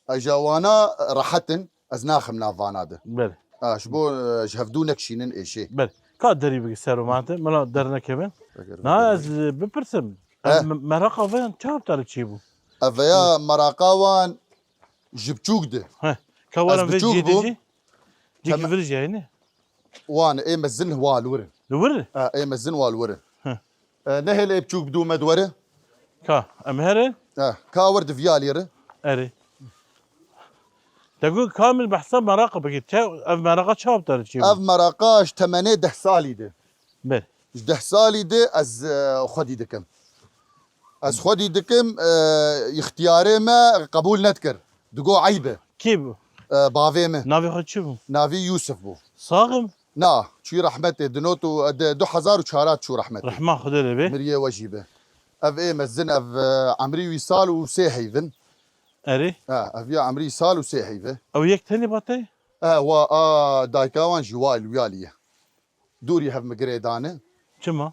e. Îja wana rehet in, ez naxim nav vana de. Belê. Ha, ji bo, e, ji hevdû nekişînin êşê. Belê. Ka derî bigî ser û mate, mila dernekevin. Eger na, bigî. Ez, e, bipirsim. He. Ev me-, meraqa van çawa te li çêbû? Ev ya meraqa wan ji biçûk de. He. Ka werin vê cî de jî? Cîkî vir jî hene? Wan ê mezin wal wir in. Li wir? Ha, ê mezin wal wir in. Hı. E, nehêle ê biçûk bidû me di were. Ka, em here? Ha, ka wir di viyalî re. Erê. Te got kamil behsa meraqa bikî. Te, ev meraqa çawa te çêbû? Ev meraqa ji temenê deh salî de. Ber. Ji deh salî de ez, e, xwedî dikim. Ez xwedî dikim, e, îxtiyarê me qebûl nedikir. Digo eyb e. Kê bû? E, bavê me. Navê xwe çi bû? Navî Yûsif bû. Sax im? Na, çûyî rehmetê, di not û, e, di du hezar û çar çû rehmetê. Rehma Xwedê lê be. Miriyê we jî be. Ev ê mezin, ev, e, emrî wî sal û sê heyv in. Erê? Ha, ev ya emrî sal û sê heyv e. Ew yek tenê ba te? E, wa, a, dayika wan jî wa li wiyalî ye. Dûrî hev mi girê dane. Çima?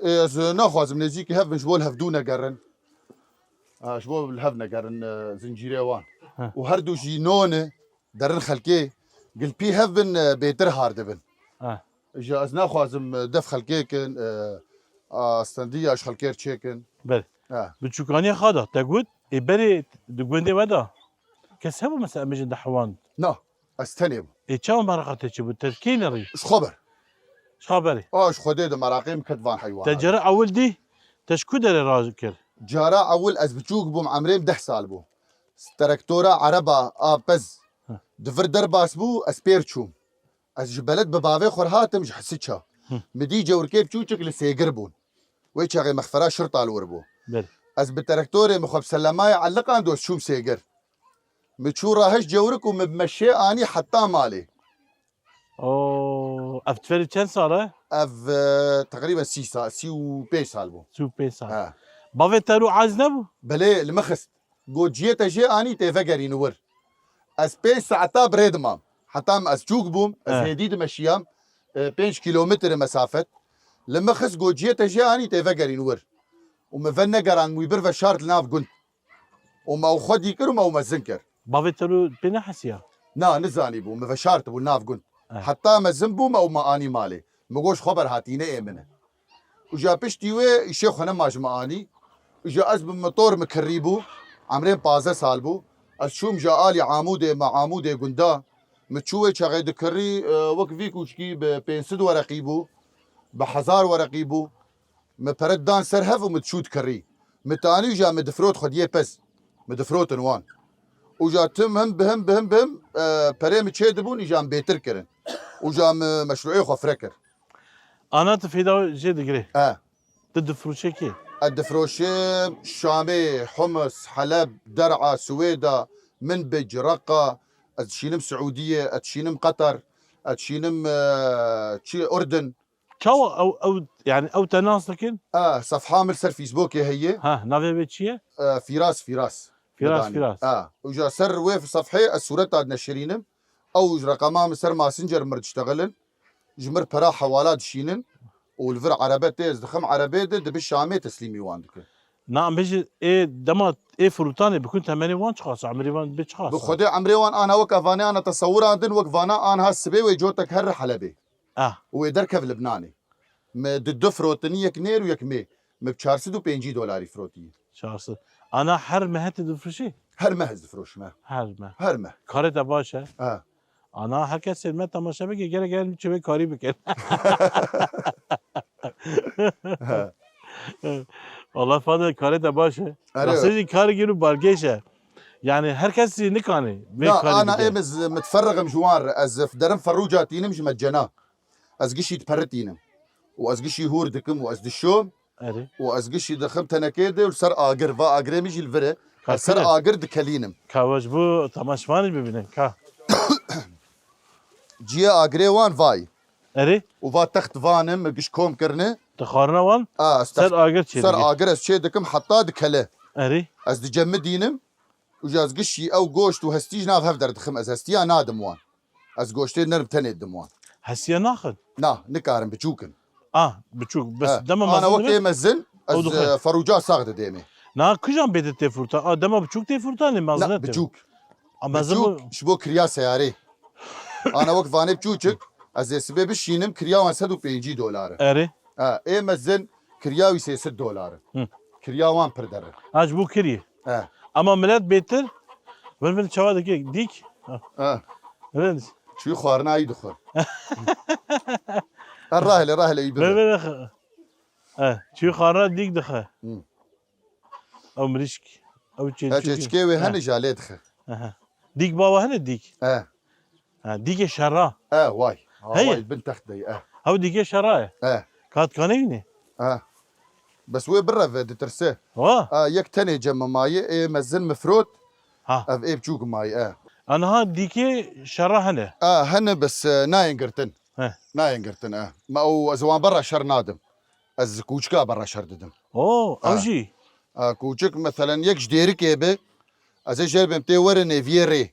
Ê, ez naxwazim nêzîkî hev bin ji bo li hevdû negerin. Ha, ji bo li hev negerin, e, zincîrê wan. He. Û her du jî non e, derin xelkê, gilpî hev bin, e, bêtir har dibin. He. Ji ez naxwazim, e, def xelkê kin, e, a, stendiya ji xelkê re çêkin. Belê. He. Bi çûkaniya xwe de te got, ê berê di gundê we de kes hebû, mesela em bêjin dehwan? Na. Ez tenê bûm. Ê, çawa meraqa te çêbû? Te kê nerî? Ji xwe ber. Ji xwe berê? A, ji Xwedê de meraqê min ket van heywanan. Te cara ewil dî? Te ji ku derê rakir? Cara ewil ez biçûk bûm, emrê min deh sal bû. Terektora ereba a pez. Heh. Di vir derbas bû, ez pêr çûm. Ez ji beled bi bavê xwe re hatim, ji Hisiça. Hı. Mi dî cewrikê biçûçik li Sêgir bûn. Wê çaxê mexfera şirta li wir bû. Belê. Ez bi terektorê min xwe bi selemaya eliqand û ez çûm Sêgir. Mi çû rahiş cewrik û mi bi meşê anî heta malê. Oo, ev tevî çend sal e? Ev, e, teqrîben sî sal, sî û pênc sal bû. Sî û pênc sal. He. Bavê te rû aciz nebû? Belê, li min xist. Got, ciyê te jê anî tê vegerîn wir. Ez pênc saeta bi rê dimam. Heta min ez çûk bûm, ez, he, hêdî dimeşiyam, e, pênc kîlometre mesafet. Li min xist, got, ciyê te jê anî tê vegerîn wir. Û min venegerand, min wî bir veşart li nav gund. Û me ew xwedî kir û me ew mezin kir. Bavê te rû pê nehesiya? Na, nizanîbû, min veşartibû nav gund. Eh. Heta mezin bû, me ew me anî malê. Min got, ji xwe ber hatîne ê min e. Û ja piştî wê îşê xwe nema ji me anî. Û ja ez bi motor min kirî bû, emrê min pazdeh sal bû. Ez çûm ja alî Amûdê, me Amûdê gunda. Min çû wê çaxê dikirî, e, wek vî kûçkî bi pênc sed wereqî bû, bi hezar wereqî bû. Min pere dan ser hev û min çû dikirî. Min tanî ja min difrot xwediyê pez. Min difrotin wan. Û ja tim him bi him bi him bi him, e, perê min çê dibûn, îja min bêtir kirin. Û ja min meşrûê xwe fire kir. Ana tu fêda jê digirê? E. Tu difroşê kê? Ez difroşim Şamê, Humus, Heleb, Der'a, Swêda, Minbic, Reqa, ez dişînim Siûdiyê, ez dişînim Qeter, ez dişînim, e, çi, Urdun. Çawa ew, ew, yani ew te nas dikin? E, sefha min li ser Facebookê heye. Ha, navê wê çi ye? E, Firas, Firas. Firas, Midanî. Firas. E, û ja ser wê sefhê ez sûreta dineşirînim. Ew ji reqema min ser Messenger min diştexilin. Ji mir pera hewala dişînin û li vir erebe tê, ez dixim erebê de, dibi Şamê teslîmî wan dikin. Na, em bêjin, ê dema ê firotanê bikun temenê wan çiqas, emrê wan bê çiqas? Bi Xwedê emrê wan ana wek evanê ana tesewirandin, wek vana anha sibê wê cotek here Helebê. Ah. Û wê derkev Libnanê. Me di du firotinî, yek nêr û yek mê. Me bi çar sed û pêncî dolarî firotî. Çar sed. Ana her meh tu difroşî? Her meh ez difroşim, he. Her meh. Her meh. Karê te baş e? He. Ana her kes me temaşe bike, gerek gel çi vê karî bikin. He. Valla Fadil karê te baş e. Erê. Rastî jî karê gir û balkêş e. Yani her kes jî nikanî vê Na, karî ana bike. Em ez mitferrixim ji wan re. Ez derim ferrûca tînim ji me cena. Ez gişî diperitînim. Û ez gişî hûr dikim û ez dişom. Erê. Û ez gişî dixim tenekê de û li ser agir. Va agirê min jî li vir e. Ka Ez ser kule. Agir dikelînim. Ka we ji bo temaşevanê bibînin. Ka. Ciyê agirê wan vay. Erê. Û va text vanim, giş kom kirine. Di xwarina wan A, ez ser text-, agir çê ser dike. Agir ez çê dikim heta dikele. Erê. Ez dicemidînim. Û ji ez gişî ew goşt û hestî ji nav hev derdixim. Ez hestiya nadim wan. Ez goştê nerm tenê didim wan. Hesiye naxin? Na, nikarin, biçûk in. Ah, biçûk. Bes He. Dema Ana mezin wek dibe? Ê mezin, Ew ez, dixwe. E, ferûca sax didêmê. Na, kijan bêdin tê furtan? A, dema biçûk tê furtan, ê mezin Na, e tê. Biçûk. A, mezin Biçûk, bu- ji bo kiriya seyarê. Ana wek vanê biçûçik, ez ê sibê bişînim, kiriya wan sed û pêncî dolar e. Erê. Ha, ê mezin, kiriya wî sê sed dolar e. Hı. Kiriya wan pir der e. Ha, ji bo kirî. He. Ama millet bêtir, vir vir çawa dike, dîk. Ha. He. Vir. Çû xwarina yî dixwe. Ha, rahile, rahile yî Vir bixwe. Vir. Ha, çû xwarina dîk dixe. Hı. Ew mirîşk, ew çê Ha, çêçikê wê Ha. Hene ja lê dixe. Aha. Dîk bawa hene dîk. He. Ha, dîkê şera. E, way. Ha, Heye. Way, bin text dey, e. Ew dîkê şera ye. E. Kat kanê wî ne? E. Bes wê bireve, ditirse. Ha. E, yek tenê cem maye, ê mezin mifrot. Ha. Ev ê biçûk maye, e. Aniha dîkê şera hene. E, hene bes, e, nayên girtin. He. Nayên girtin, e. Ma ew ez wan berra şer nadim. Ez kûçika berra şer didim. O, ew Ha. jî. E, kûçik, meselen, yek ji dêrikê bi, ez ê jêr bêm tê were nêviyê rê.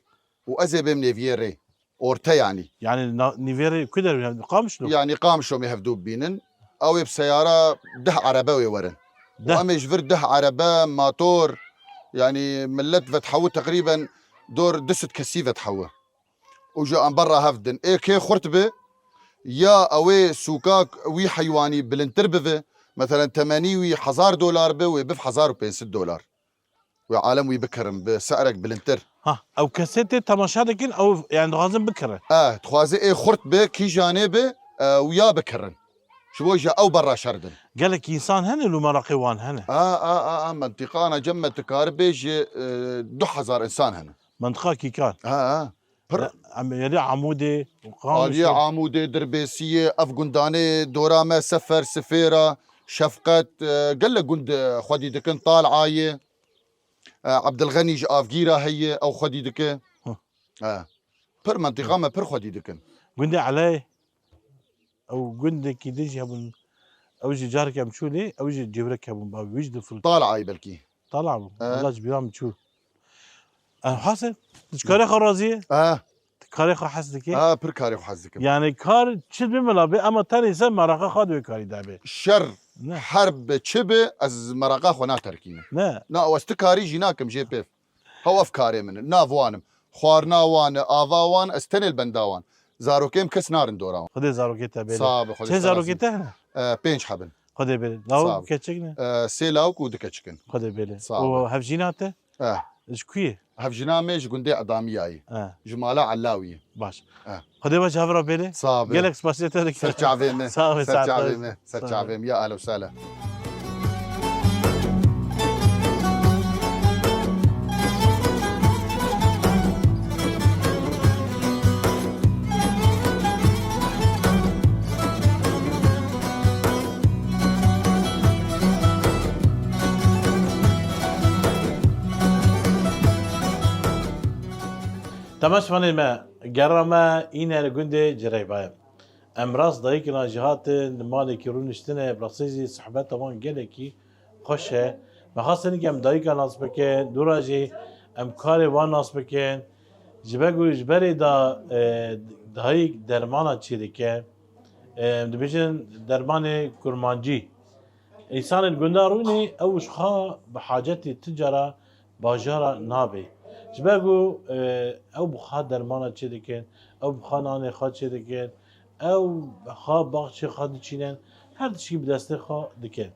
Û ez ê bêm nêviyê rê. Orte yanî. Yani na-, nîvê rê ku der, yani Qamişlo? Yanî Qamişlo me hevdû bibînin. Ew ê bi seyara deh erebe wê werin. Û Deh. Em ê ji vir deh erebe, mator, yanî millet vethewu teqrîben dor du sed kesî vethewu. Û ji em berra hev din. Ê kê xurt bi, ya ew ê sûka wî heywanî bilindtir bivi, meselen temenî wî hezar dolar bi, wê biv hezar û pênc sed dolar. Wê alem wî bikirin bi se'rek bilindtir. Ha, ew kesê tê temaşa dikin, ew, yani, dixwazin bikirin. E, dixwaze ê xurt bi, kîjanê bi, e, û ya bikirin. Ji bo ji ew berra şer din. Gelek însan hene, lû meraqê wan hene. A, a, a, a, mentiqana cem me dikare bêje, e, du hezar însan hene. Mentiqa Kîkan. Ha, ha. Pir. Ya, em, yani Amûdê, Aliyê Qamişê. Amûdê, Dirbêsiyê, ev gundanê dora me, Sefer, Sifêra, Şefqet, e, gelek gund, e, xwedî dikin, Tal'ayê. E, Ebdilxenî ji Avgîra heye, ew xwedî dike. Hı. E, pir mentiqa me pir xwedî dikin. Gundê Eleyê, ew gundekî din jî hebûn, ew jî carek em çû lê, ew jî cêwrek hebûn, bavê wî jî difirût. Tal'ayê belkî. Tal'a bû. E. Wela ji bîra min çû. E, Hasen, tu ji karê xwe razî yî? E. Tu karê xwe hez dikî? Ha, pir karê xwe hez dikim. Yani kar çi bi mila be, ama tenê ser meraqa xwe di wê karî de be. Şer, Ne. Herb, çi bi, ez meraqa xwe naterkînim. Ne. Na, ez tu karî jî nakim jê pêv. Hew ev karê min in. Nav wan im. Xwarina wan e, ava wan, ez tenê li benda wan. Zarokêm kes narin dora wan. Xwedê zarokê te bêle. Sağ be, Xwedê Çend sağ zarokê olsun. Te hene? E, pênc hebin. Xwedê bêle. Sağ Lawik ol. Keçik ne? E, sê lawik û du keçik in. Xwedê bêle. Sağ ol. Û hevjîna te? E. Ji ku yî? Hevjina me ji gundê Edamiyayê. He. Ji mala Ellawiyê. Baş. He. Xwedê we ji hev re bêne. Sax be. Gelek spasiya te dikim. Ser çavê me. Sax be, Ser sax be. çavê me. Ser Sax be. çavê me. Ya ehlen we sehlen. Temaşvanê me, gera me îne li gundê Cireyva ye. Em rast dayikina jî hatin, li malekî rûniştine, bi rastî jî sohbeta wan gelekî xweş e. Me xwest hinek em dayika nas bikin, dûra jî em karê wan nas bikin. Ji ber ku ji berê da, e, dayik dermana çêdike, e, em dibêjin dermanê kurmancî. Însanên gunda rûnê ew ji xwe bi hacetê ti cara bajara nabê. Ji ber ku, e, ew bi xwe dermana çêdikin, ew bi xwe nanê xwe çêdikin, ew bi xwe baxçê xwe diçînin, her tişkî bi destê xwe dikin.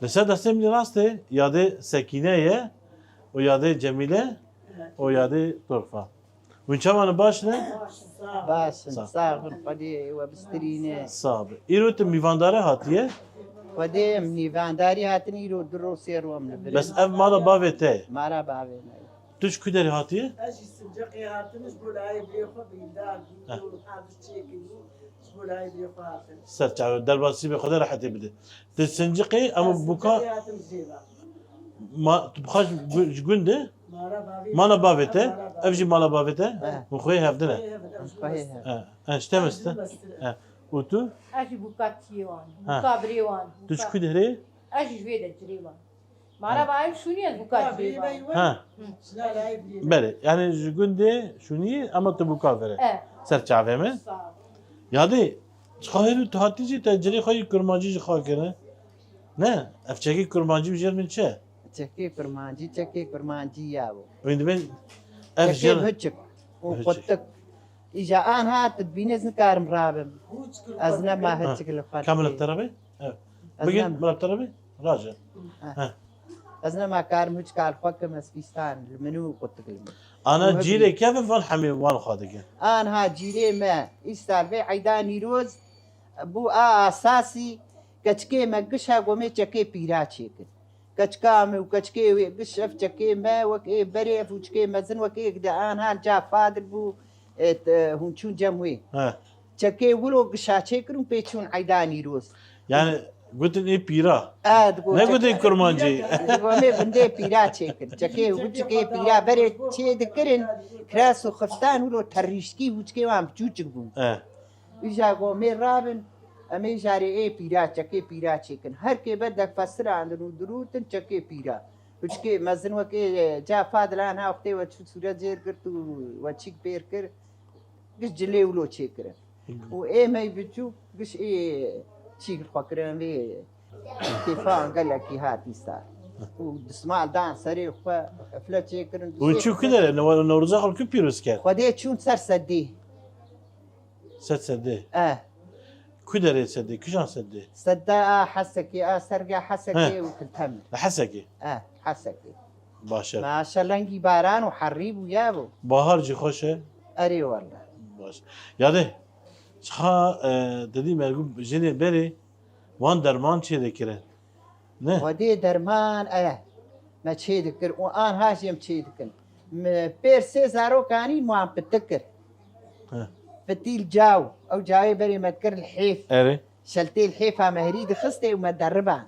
Li ser destê min rastê yadê Sekîne ye û yadê Cemîle û yadê Torfa. Hûn çawa ne, baş ne? Baş in, Sağ. sax bin, Xwedê we bistirîne. Sax be. Îro tu mîvandarê hatiye? Xwedê em mîvandarî hatin, îro du roj sê roj em li vir in. Bes ev mala bavê te ye? Mala bavê me ye. Tu ji ku derê hatiye? Ez ji Sincaqê hatim, ji bo layê birê xwe bîndar bû, Heh. û her du çêkî bû, ji bo layê birê xwe hatim. Ser çav, derbasî be, Xwedê rehetê bide. Tu Sincaqê, ama Sincaqê buka hatim jê ve. Ma, tu buka ji gu-, ji gund e? Mala bavê Mala bavê te, Mala bavê. ev jî mala bavê te? He. Hûn xweyê hevdin e? Xweyê hevdin. Xweyê hevdin. He, he, işte mestir. Mestir. He. Û tu? Ez jî buka tiyê wan, Ha. buka birê wan, Tu ji buka ku derê? Ez jî ji vê de Cirê wan. Mala Ha. bavê şûnî ez buka Buka Cirê birê wan. Ha. Şina layê birê. Belê, yani ji gundê şûnî ama tu buka vere. E. Ser çavê min. Sağ ol. Yadê, çiqa hêrû tu hatî jî te Cirê xwe yî kurmancî ji xwe kirin. Ne, ev çekê kurmancî bi jêr min çi? Çekê kurmancî, çekê kurmancî ya bû. Wî dibên ev Çekê jêr biçik û Biçik. qutik. Îja anha tu dibînî ez nikarim rabim. Ez nema Ha. hiçik li xwe Kamil dikê. Terebe? Evet. Ez Bugün nema. Murat Terebe? Raja. Ha. Ha. Ez nema karim hiç kar xwe kim ez fîstan li min û qutik li min. Ana Û cîrê hevî. kevin van hemê wan xwe dikin. Anha cîrê me îsal vê eyda nîroz bû a asasî keçikê me gişa gomê çekê pîra çêkir. Keçika me û keçikê wê giş ev çekê me wek ê berê ev hûçikê mezin wek ê de anha li ca Fadil bû, e, te, hûn çûn cem wê. He. Çekê wilo gişa çêkir û pê çûn eyda nîroz. Yani gotin ê pîra. E, digo Ne çekê gotin kurmancî? Digo me gundê pîra çêkir. Çekê hûçikê pîra berê çê dikirin, kres û xiftan wilo terîşkî hûçikê wan biçûçik bûn. He. Îja go mê rabin, em ê jarê ê pîra, çekê pîra çêkin. Her kê ber dek fesirandin û dirûtin çekê pîra. Hiçkê mezin wekê, e, ca Fadilan ha wextê we çû sûre cêr girt û we çîk pêr kir, giş cilê wilo çêkirin. Û ê mey biçûk giş ê çîk xwe kirin vê kêfan gelekî hatî sar. Û dismal dan serê xwe, efle çêkirin. Û çû ku dere, ne-, Newroza xwe ku pîroz kir? Xwedê çûn ser sedê. Sed sedê. Eh. Ku derê sedê? Kijan sedê? Sedda a Hesekê, a serga Hesekê He. û Kiltemir. Li Hesekê? Eh, Hesekê. Baş e. Maşa lengî baran û herî bû ya bû. Bahar jî xweş e. Erê wele. Baş. Yadê, çiqa, e, dedî mergû jinê berê wan derman çê dikirin. Ne? Xwedê derman e. Me çê dikir û anha jî em çê dikin. Me pêr sê zarokanî wan pitik kir. He. Fitîl caw. Ew cawê berê me dikir li hêf. Erê. Şeltê li hêfa me herî dixistê û me deriban.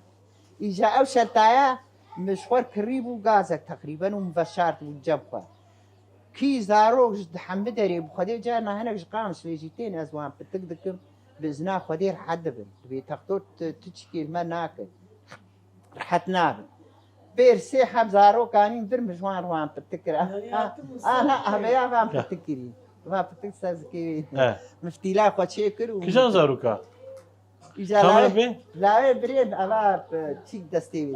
Îja ew şeltaya min ji xwe kirî bû gazek teqrîben û min veşart bû cem xwe. Kî zarok ji hembi derê bû, Xwedê carna hinek ji Qamişlê jî tên ez wan pitik dikim, bi izna Xwedê rihet dibin. Dibê textor tu, tu çikê li me nake. Rihet nabin. Pêr sê heb zarokanîn vir min ji wan re wan pitik kir. Aha, aha, ev ya van pitik kirî. Van pitik ser zikê wê. He. Min fitîla xwe çê kir û Kijan zaroka? Îja Kamera lawê, bê? lawê birê min, eva, e, çîk destê wê.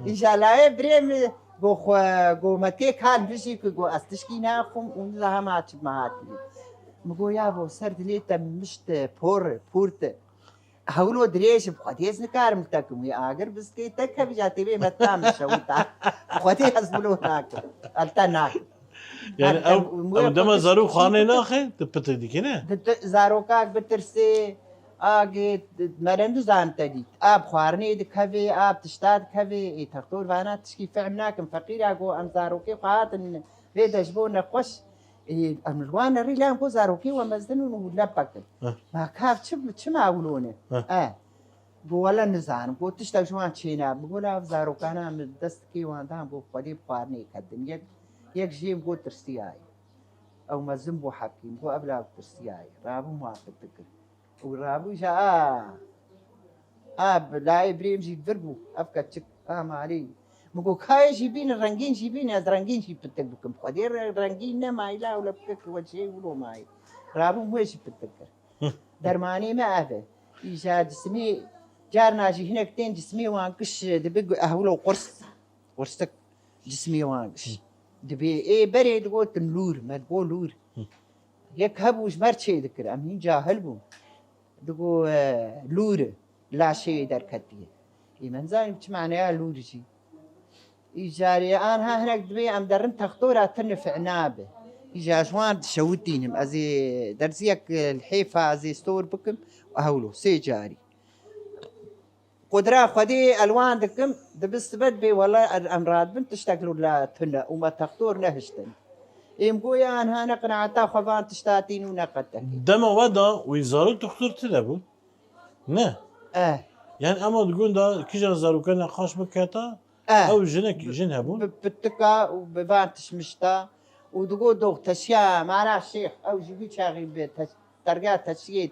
Îja lawê birê min go xwe, go me kê kal bijî ku go ez tişkî naxwim û niza hema çi me hatî. Min go ya bo ser dilê te mişt e, por, port e. Hewlo dirêj bi Xwedê ez nikarim li te kim wî agir biskê te kevî ja tê vê me tam şewita. Xwedê ez wilo nakim. El te nakim. Yani Hatta ew, wê ew dema xwe zarok kişî xanê bikin. Naxê, tu pitik dikine? Di-, di-, zarokak bitirsê, agê, di-, meren dizan te dît. Ab xwarinê dikeve, ab tişta dikeve, ê textor vana tişkî fehm nakin. Feqîra go em zarokê xwe hatin vê de ji bo nexweş, ê, em li wan nerî lan go zarokê we mezin in û lepekin. Heh. Ma kav çi, çima wilo ne? Heh. E. Go wele nizanim. Go tiştek ji wan çênabe. Go la ev zarokana min dest kê wan dan go Xwedê bi xwarinê ketin. Yek, yek jê go tirsiyayê. Ew mezin bû hekîm. Go ev la tirsiyayê. Rabû ma pitikir. Û rabû ja a. A bi layê birêm jî vir bû. Ev keçik a malê. Min go kayê jî bîne, rengîn jî bîne, ez rengîn jî pitik bikim. Xwedê re-, rengîn nemayî la ew le bike ki we çê wilo mayî. Rabûm wê jî pitik kir. Dermanê me ev e. Îja cismê, carna jî hinek tên cismê wan giş dibe gu-, ehwilo qurs. Qursik cismê wan giş. Dibê ê berê digotin lûr, me digo lûr. Yek hebû ji me re çê dikir, em hîn cahil bûn. Digo, e, lûr e, laşê wê derketiye. Ê me nizanî çi maneya lûr jî. Îcarê anha hinek dibê em derin textora tu nifi'na be. Îca ji wan dişewitînim. Ez ê derziyek, e, li hêfa ez ê stor bikim û hewlo sê carî. Qudra Xwedê elwan dikim, dibi sibe dibê wele em radibin tiştek li la tune û me textor nehiştin. Êm goya anha ne qinaeta xwe van tişta tîn û ne qetekî. Dema we da wî zarok doktor tune bû? Ne. Eh, Yani ema di gunda kîjan zaroka nexweş biketa, eh. Ew jinek, jin hebûn? Bi pitika û bi van tişmişta û digo doxteşiya mara şêx, ew ji wî çaxî bi teş-, derga teşiyê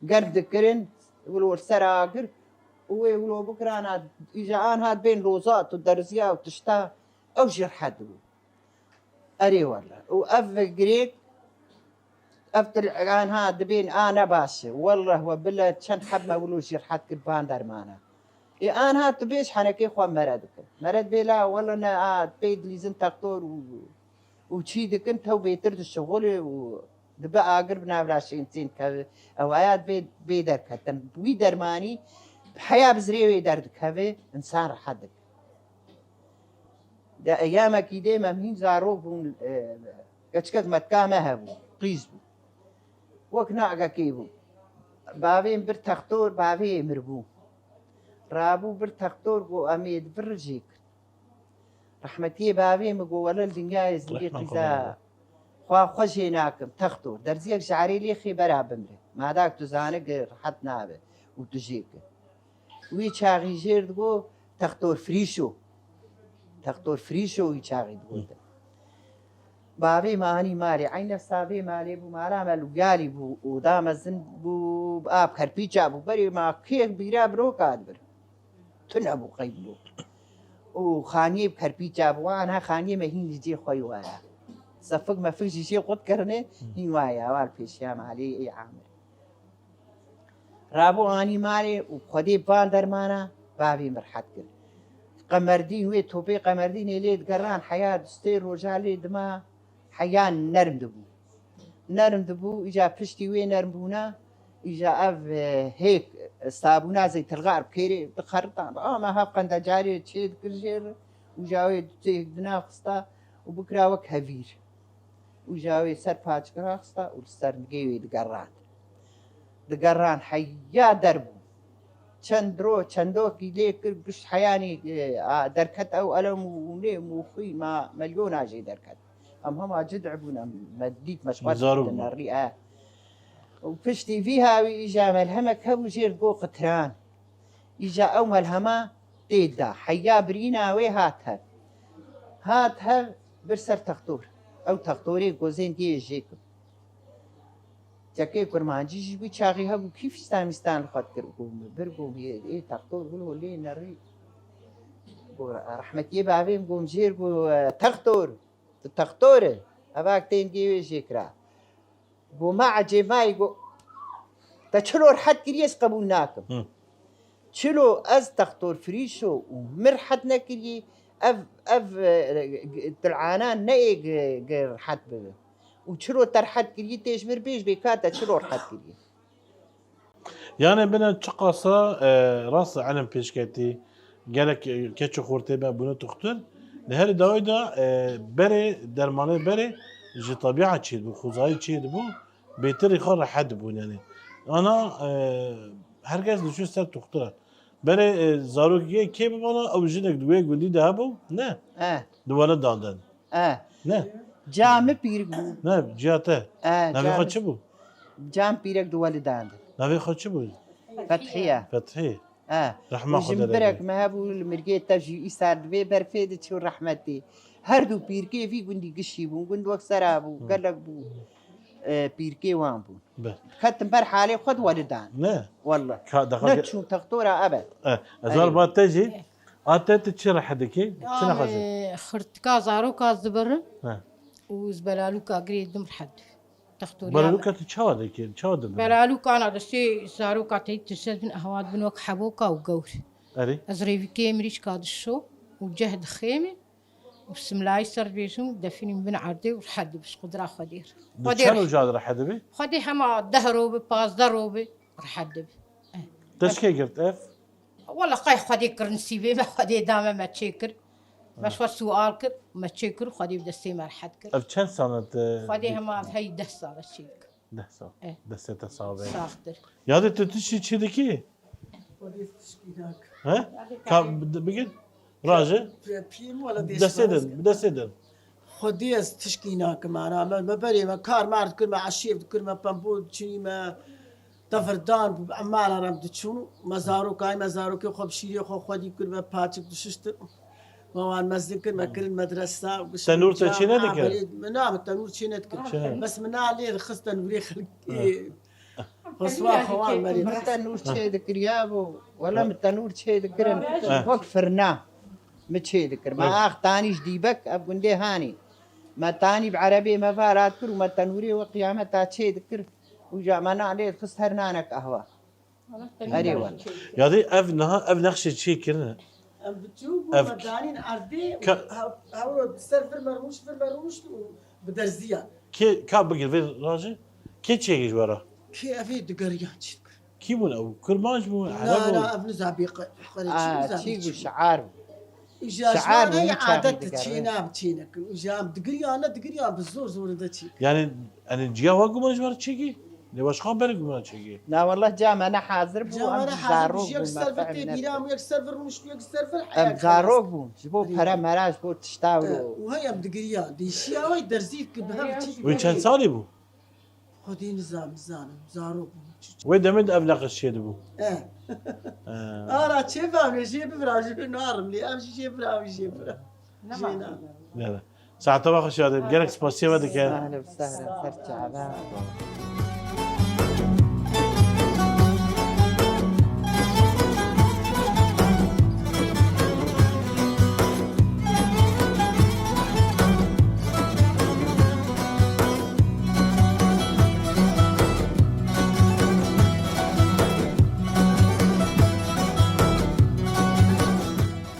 germ dikirin, wilo li ser agir û wê wilo bikirana, îja anha dibên lozat û derziya û tişta, ew jî rehet bû. Erê wele. Û ev girêk, ev til anha dibên a ne baş e. Welleh we bile çend heb me wilo jî rehet kir ban dermana. Ê anha tu bêj henekê xwe mere dikin. Mere dibê la wele ne a pê dilîzin textor û, û çî dikin tew bêtir dişixulê û dibe agir bi navra şênsên keve. Ew aya dibê bê derketin. Wî dermanî bi heya bi zirê wê derdikeve, insan rehet dike. Di eyamekî dê me hîn zarok bûn, e, keçikek metka me hebû, qîz bû. Wek nagekê bû. Bavê min bir textor, bavê min mirbû. Rabû bir textor got, em ê di vir jê kin. Rehmetiyê bavê min got, wele li dinyayê zindî Rehma qîza xwe, xwe jê nakim, textor. Derziyek ji erê lê xê bera bimre. Madak tu zane ki rehet nabe û tu jê ki. Wî çaxî jêr digo textor Frîşo. Textor Frîşo wî çaxî digotin. Bavê me anî malê. Eyne savê malê bû, mala me lûyalî bû, oda mezin bû, av kerpîça bû. Berê ma kêk bîra biroka dibir. Tune bû qey bû. Û xaniyê bi kerpîça bû. Anha xaniyê me hîn li cê xwe waya. Sefik mefik jî jê qut kirine, hîn waya. Wal pêşiya malê ê amir. Rabû anî malê û Xwedê van dermana bavê min rehet kir. Qemerdîn wê topê qemerdînê lê digeran heya du sê roja lê dima heya nerm dibû. Nerm dibû, îca piştî wê nermbûna, îca ev, e, hêk, e, sabûna zeytilxar bi kêrê dixeritan. Ama hev qendecarê çê dikir jê re, û ja wê du têk dinaxista û bikira wek hevîr. Û ja wê ser paçik raxista û li ser nigê wê digerand. Digeran heya derbû. Çend ro, çendokî lê kir, giş heyanî, e, a, derket ew elem û nêm û xwî ma melyona jê derket. Em hema cid'e bûn, em me dît, me ji xwe Zarok ditin bû. erî, e. Û piştî vî hawî îja melhemek hebû jê digo qitiran. Îja ew melhema tê da. Heya birîna wê hat hev. Hat hev bir ser textor. Ew textorê gozên diyê jê kim. Çekê kurmancî jî wî çaxî hebû kî fîstan mîstan li xwe dikir. Got min bir, got min ê textor wilo lê nerî. Got, rehmetiyê bavê min, got min jêr, got, textor. Tu textor e. Evak tên diyê wê jê kira. Got, ma ecêb mayî, got, te çilo rehet kiriye, ez qebûl nakim. Hı. Çilo ez textor Frîşo û min rehet nekiriye, ev, ev, e, til'ana neyê gi, gi rehet bibe. Û çilo te rehet kiriye, tê ji min bêj bê ka te çilo rehet kiriye. Yani bine çiqasa, e, rast e, ilim pêşketî, gelek, e, keç û xortê me bûne tuxtur. Li herî dawî de, e, berê, dermanê berê ji tebîa çêdibû, xwezayî çêdibû, bêtirî xwe rehet dibûn yani. Ana, e, herkes diçû ser tuxtura. Berê, e, zarokê kê bibana, ew jinek di wê gundî de hebû? Ne. Eh. Di wele dandin. Eh. Ne. Ca min pîrik bû. Ne, ciya te. Eh, Navê ca xwe min. Çi bû? Ca min pîrek di wele dandin. Navê xwe çi bû? Fethiye. Fethî. Eh. Rehma Xwedê lê birek bê. Me hebû, li mirgê te jî îsar divê berfê diçû rehmetî. Her du pîrkê vî gundî gişî bûn, gund wek sera bû, gelek bû. E, pîrkê wan bû. Be. Ketin ber halê xwe di welidan. Ne. Wallah. Ka, daxa Ne ge- çûn textora ebed. E, ez Ey. War ba te jî. A te tu çi rehet dikî? Çi nexwazî? Yanî xirtika zaroka zibirin He. Û ez belalûka girê dim rehet. Textorî Belalûka tu çawa dikî? Çawa dibin? Belalûka ana destê zaroka tey tirse bin ehwat bin wek heboka û gewr. Erê. Ez rêvîkê mirîşka dişo û ceh dixêmî. Û simlayî ser dibêjim, defînî min bin erdê û rehet dibi ji qudra Xwedê re. Di Xwedê çend re- roja de rehet dibi? Xwedê hema deh ro bi, pazdeh ro bi, rehet dibi. Te ji kê girt ev? Wela qey Xwedê kir nisîbê me, Xwedê da me, me çê kir. Me ji xwe sual kir, me çê kir û Xwedê bi destê me rehet kir. Ev çend sal e te Xwedê hema hey deh sal e çê kir. Deh sal. Eh. Destê te sax be. Saxtir. Yadê tu tiştî çi dikî? Xwedê tişkî nak. He? Ka, bi-, bigir. Raje. Piyim wala Destê din, bi destê din. Xwedê ez tişkî nakim ana. Me, me berê me kar mar dikir, me eşêv dikir, me pembo diçinî, me devirdan bû, bi emala re em diçûn. Me zarokay, me zarokê xwe bi şîrê xwe xwedî kir, me paçik dişiştir. Me wan mezin kir, me kirin medresa. Tenûr te çê nedikir? Min na, min tenûr çê nedikir. Çê ne? Bes min na lê dixist tenûrê xelkê. Xweswa xwe wan merê. Min tenûr çê dikiriya bû. Wela min tenûr çê dikirin. Wek firna. Min çê dikir. Me ax tanî ji dîbek ev gundê hanî. Me tanî bi erebê me va rat kir û me tenûrê we qiyameta çê dikir. Û ja me na lê dixist her nanek qehwa. Erê wele. Yadî ev niha, ev nexşê çê kirine? Em bi çû bû, Ev me danîn erdê û Ka- hew-, hew ser vir me rûşt, vir me rûşt û bi derziya. Kê, ka bigir vê rajê? Kê çêkir ji we re? Kê ev ê digeriyan çê dikir? Kî bûn ew? Kurmanc bûn? Ereb bûn? Na, na, ev niza bê qe-, qere çi Aa, niza çî bê bû çi bû? Şiar bû. Îja ji Şiar wan bû, heye wî çaxî adet digere. Çê nab çê nekin. Îja em digiriyan ne digiriyan bi zor zor de çê. Yani, yani ciya wa guman ji wan çêkî? Ne başka ber guman çêkî? Na wallah ca me ne hazir bû, Ca em me ne hazir zarok bû, ji yek bûn, me ser vir tê fehim bîra nekin. Em yek ser vir rûnişt, yek ser vir Em heye zarok bûn, ji bo Dirê pere bûn. Mera, ji bo tişta Ee, wilo. Û hey em digiriyan. Dîşiya wey derzî ki bi hev çî Wê çend salî bû? Xwedî nizam, nizanim, zarok bûm. Wê demê de ev neqeş çêdibû. Eh. Eh. Ara çê ve em ê jê bibira, jê narim lê, em jî jê bira, em jê bira. Jê narim. Saeta we xweş yadê. Gelek spasiya we dike. Sahla, sahla, ser çava.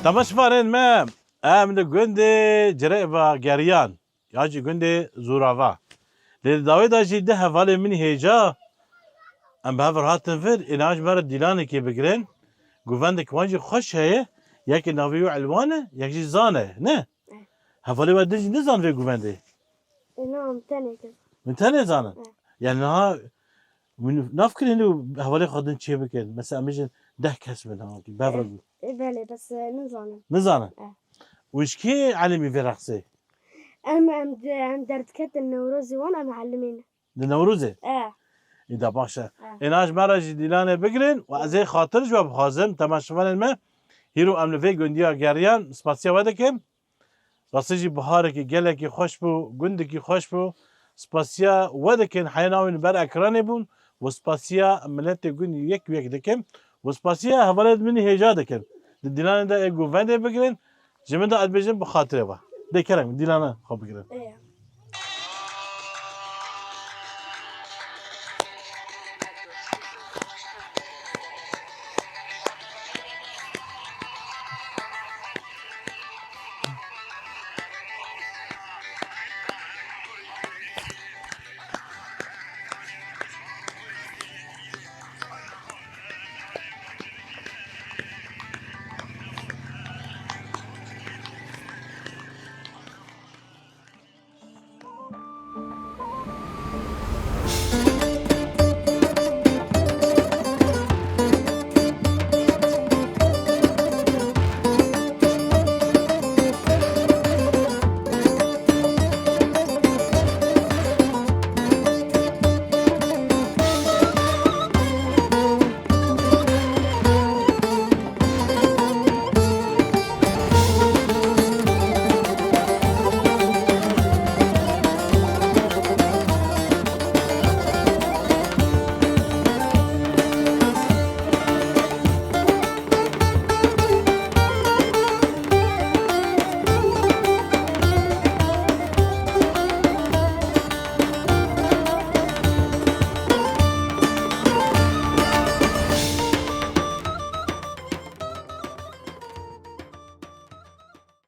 Temaşevanên me, em li gundê Cirêva geriyan, ya jî gundê Zûrava. Lê di dawê de jî du hevalên min hêja, em bi hev re hatin vir, êna ji me re dîlanekê bigirin. Govendek wan jî xweş heye, yekê navê wî Elwan e, yek jî Zan e, ne? Eh. Hevalê we din jî nizan vê govendê? E, na, em tenê kin. Min tenê zanin? Eh. Yani niha min nav kirin û hevalê xwe din çê bikin. Mesela em bêjin deh kes bin ha, bev re bû. E, belê, bes, e, nizanin. Nizanin? Eh. Û ji kê elimî vê reqsê? Em, em de, em derdiketin Newrozê wan, em elimîn. Di Newrozê? E. Îda baş e. E. Êna ji me re jî dîlanê bigirin û ez ê xatir ji we bixwazim, temaşevanên me, hîro em li vê gundiya geriyan, spasiya we dikim. Rastî jî biharekî gelekî xweş bû, gundekî xweş bû. Spasiya we dikin, heya navên ber ekranê bûn û spasiya miletê gundî yek û yek dikim û spasiya hevalên min hêja dikim. Di dîlanê de ê govendê bigirin, ji min de ez dibêjim bi xatirê we. Dê kerem, dîlana xwe bigirin. Ê.